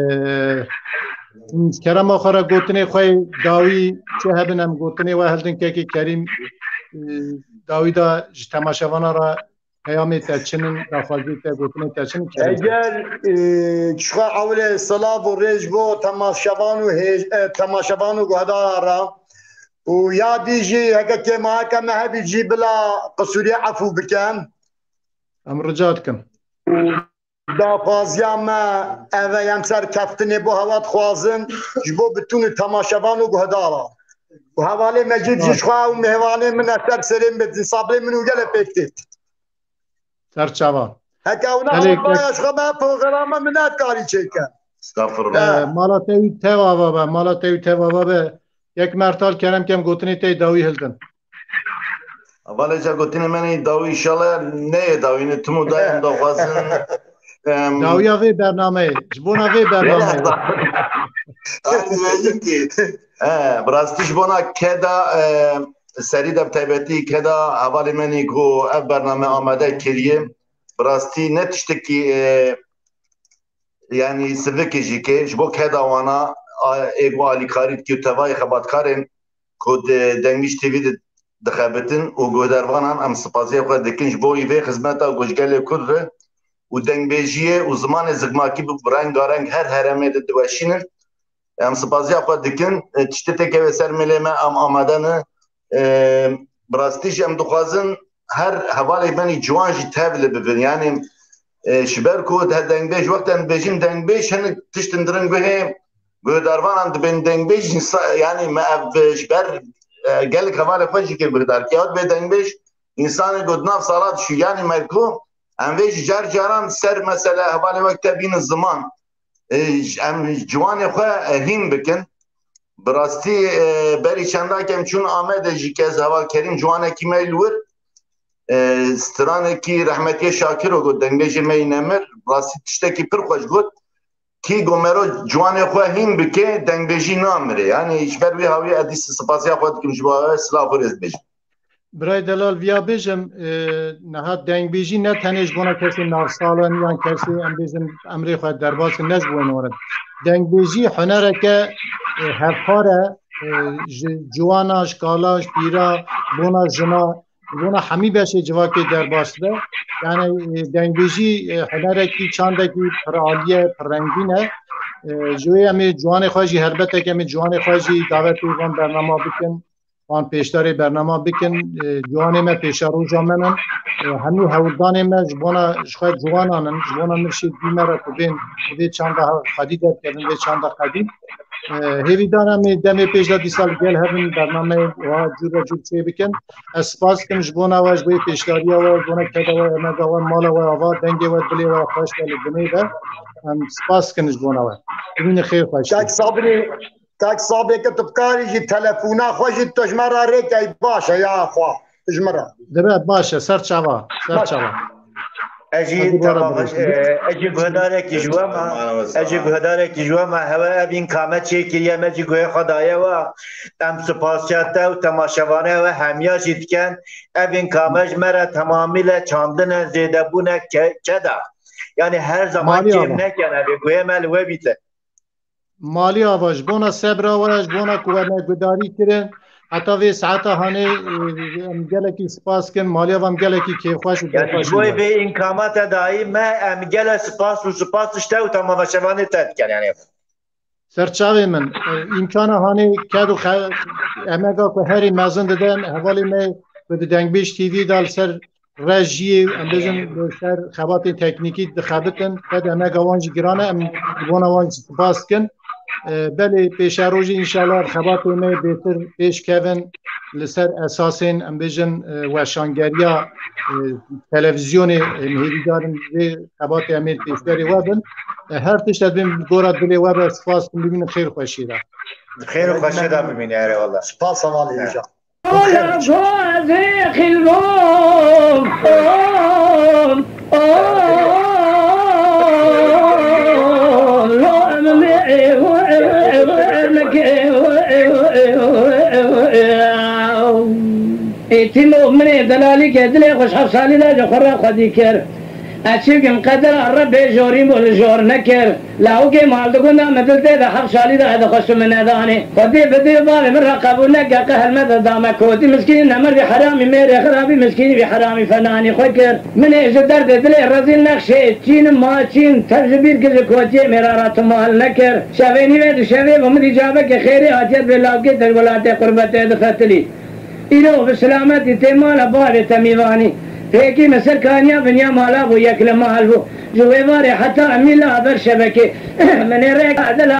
hûn ji kerema xwe re gotinê xwe yê dawî çi hebin, em gotinê we hildin kekê Kerîm, e, dawî da ji temaşevana re peyamê te çi nin, daxwaziyê te, gotinê te çi nin, kerem. Eger, e, çixa ewilê silav û rêz bo temaşevan û hêj-, e, temaşevan û guhdara ra û ya dî jî heke kêmaheke me hebî jî bila qisûriyê efû bikem. Em rica dikim. Daxwaziya me ev e, em ser keftinê bo hewa dixwazin ji bo bitûnê temaşevan û guhdara. Û hevalê Mecîd jî ji xwe û mêvanê min e ser serê min, sabrê min û gelek pêk têt. Ser çavan. Heke ew Gelek, nexwe baya ji xwe me programa min ne dikarî çêke. Estağfurullah. E, mala te wî tev ava be, mala te wî tev ava be. Yek mertal kerem kem gotinê te dawî hildin. Hevalê ca gotinê me nê dawî, înşallah neyê dawî, ne tim û dayê em daxwazin. Em, Dawiya vê bernameyê. Ji bona vê bernameyê. Hadi vejin ki. He, bi rastî ji bona keda, e, serî de bi taybetî keda hevalê me nî ku ev bername amade kiriye. Bi rastî ne tiştekî, e, yanî sivikê jî ke ji bo keda wana, a, ê ku alîkarî dikî û tevayê xebatkarên ku di Dengbêj T V de dixebitin û guhdarvanan em spasiya xwe dikin ji bo vê xizmeta ku ji gelê Kurd re û dengbêjiyê û zimanê zikmakî bi rengareng her herêmê de diweşînin. Em spasiya xwe dikin. E, tiştê têkeve ser mêlê me, em amade ne. E, bi rastî jî em dixwazin her hevalê me nî ciwan jî tev li bibin. Yanî, e, ji ber ku de dengbêj, wexta em dibêjin dengbêj, hinek tiştin dirin guhê guhdarvanan dibên dengbêj, însa-, yanî me ev ji ber, e, gelek hevalê xwe jî kir guhdar. Ke ew dibê dengbêj, însanê ku di nav sala dişû, yanî me ku em vê jî car caran ser mesele hevalê wek te bînin ziman. E, em ciwanê xwe, e, hîn bikin. Bi rastî, e, berî çenda kem çûn Amedê jî ke ez heval Kerîm ciwanekî me li wir, e, stranekî rehmetiyê Şakiro got, dengbêjê me yî nemir, bi rastî tiştekî pir xweş got. Kî go mero ciwanê xwe hîn bike, dengbêjî namire. Yanî ji ber wî hawî ez dîsa spasiya xwe dikim ji bo we, silav û rêz dibêjim. Birayê delal, viya bêjim, e, niha dengbêjî ne tenê ji bona kesên navsal in yan kesê, em bêjin, emrê xwe derbas in, ne ji bo wan in. Dengbêjî hunereke, e, hevpar e, e, ji ciwana, ji kala, ji pîra, bona jina, bona hemî beşê civakê derbas dibe. Yani, e, dengbêjî, e, hunerekî, çandekî piralî ye, pirrengîn e. E, ji wê em ê ciwanê xwe jî, helbet em ê ciwanê xwe jî davetê van bernama bikin, van pêşdarê bernama bikin. E, ciwanê me pêşeroja me ne. E, hemû hewldanê me ji bona, ji xwe ciwanan in, ji bona mirşê dî me re ku bên vê çanda xwedî derkevin, vê çanda xwedî. E, hêvîdar em ê demê pêş de dîsa li gel hev in, bernameyê wa cûr be cûr çê bikin. Ez spas dikim ji bona we, ji bo pêşdariya we, ji bona keda we, emega we, mala we ava, dengê we, dilê we xweş be li binê de. Em spas dikin ji bona we. Bimînin xêr xweşî. Kak Sabrî, Kak Sabrî, ke tu bikarî jî telefona xwe jî tu ji me re rêkey, baş e, ya xwe, ji min re. Dibe, baş e, ser çava, ser çava. Ez jî Hadi bana temaşe-, bırakın. e, ez jî guhdarekî ji we me, ez jî guhdarekî ji we me, hewe ev îmkame çêkiriye, me jî guhê xwe daye we. Em spasiya te û temaşevanê we hemiya jî dikin. Ev îmkame ji me re temamî le çandine, zêdebûne ke-, keda. Yani her zaman Malî kêm ama. Neken, ev ê guhê me li we bîte. Malî ava, ji bona sebra we, ji bona ku we me gudarî kirin, heta vê saeta hanê, e, em gelekî spas kin, malî ava em gelekî kêfxweş û Yani, kêfxweş ji bo in. Vê îmkama te dayî me, em gele spas û spas ji te û temaşevanê te dikin, yani. Serçavê min, e, îmkana hanê ked û xe-, emega ku herî mezin didin, hevalê me ku di Dengbêj T V de li ser rejiyê, em bêjin, li ser xebatên teknîkî dixebitin, qet emega wan jî giran e, em ji bona wan jî spas dikin. E, belê pêşerojê înşallah xebatê me bêtir pêş kevin li ser esasên, em bêjin, e, weşangeriya, e, televîzyonê, e, em hêvîdar in vê xebatê em ê pêşberê we bin. E, her tişt ez bêm gora dilê we be, spas dikim, bimînin xêr xweşiyê de. Xêr û xweşiyê de bimîne, erê wallah. Spas hevalê hêja. Ê tîmo, min ê delalî ke dilê xwe ji heft salî de ji xwe re xwedî kir. Ez çi bikim, qedera Rebbê jorî bû, li jor nekir. Lawikê mal digunda min dil tê de heft salî de ez dixwestim min nedanê. Xwedê bi dê bavê min re qebûl neke, qehil me de dame kotî. Miskînî nemir vî heramî mêrê xirabî, miskînî vî heramî fenanî xwe kir. Min ê ji derdê dilê rezîl nexşê çîn ma çîn tev ji bîr kir, ji kotiyê mêra re tu mal nekir. Şevê nîvê di şevê bû min dî cabekê xêrê hatiye dibê lawikê te ji welatê qurbetê difetilî. Îro bi silametî tê mala bavê te Mîvanî. Pêkî min ser kaniya binya mala bû, yek li mal bû. Ji wê varê heta emî la ber şebekê. Min ê rêka dila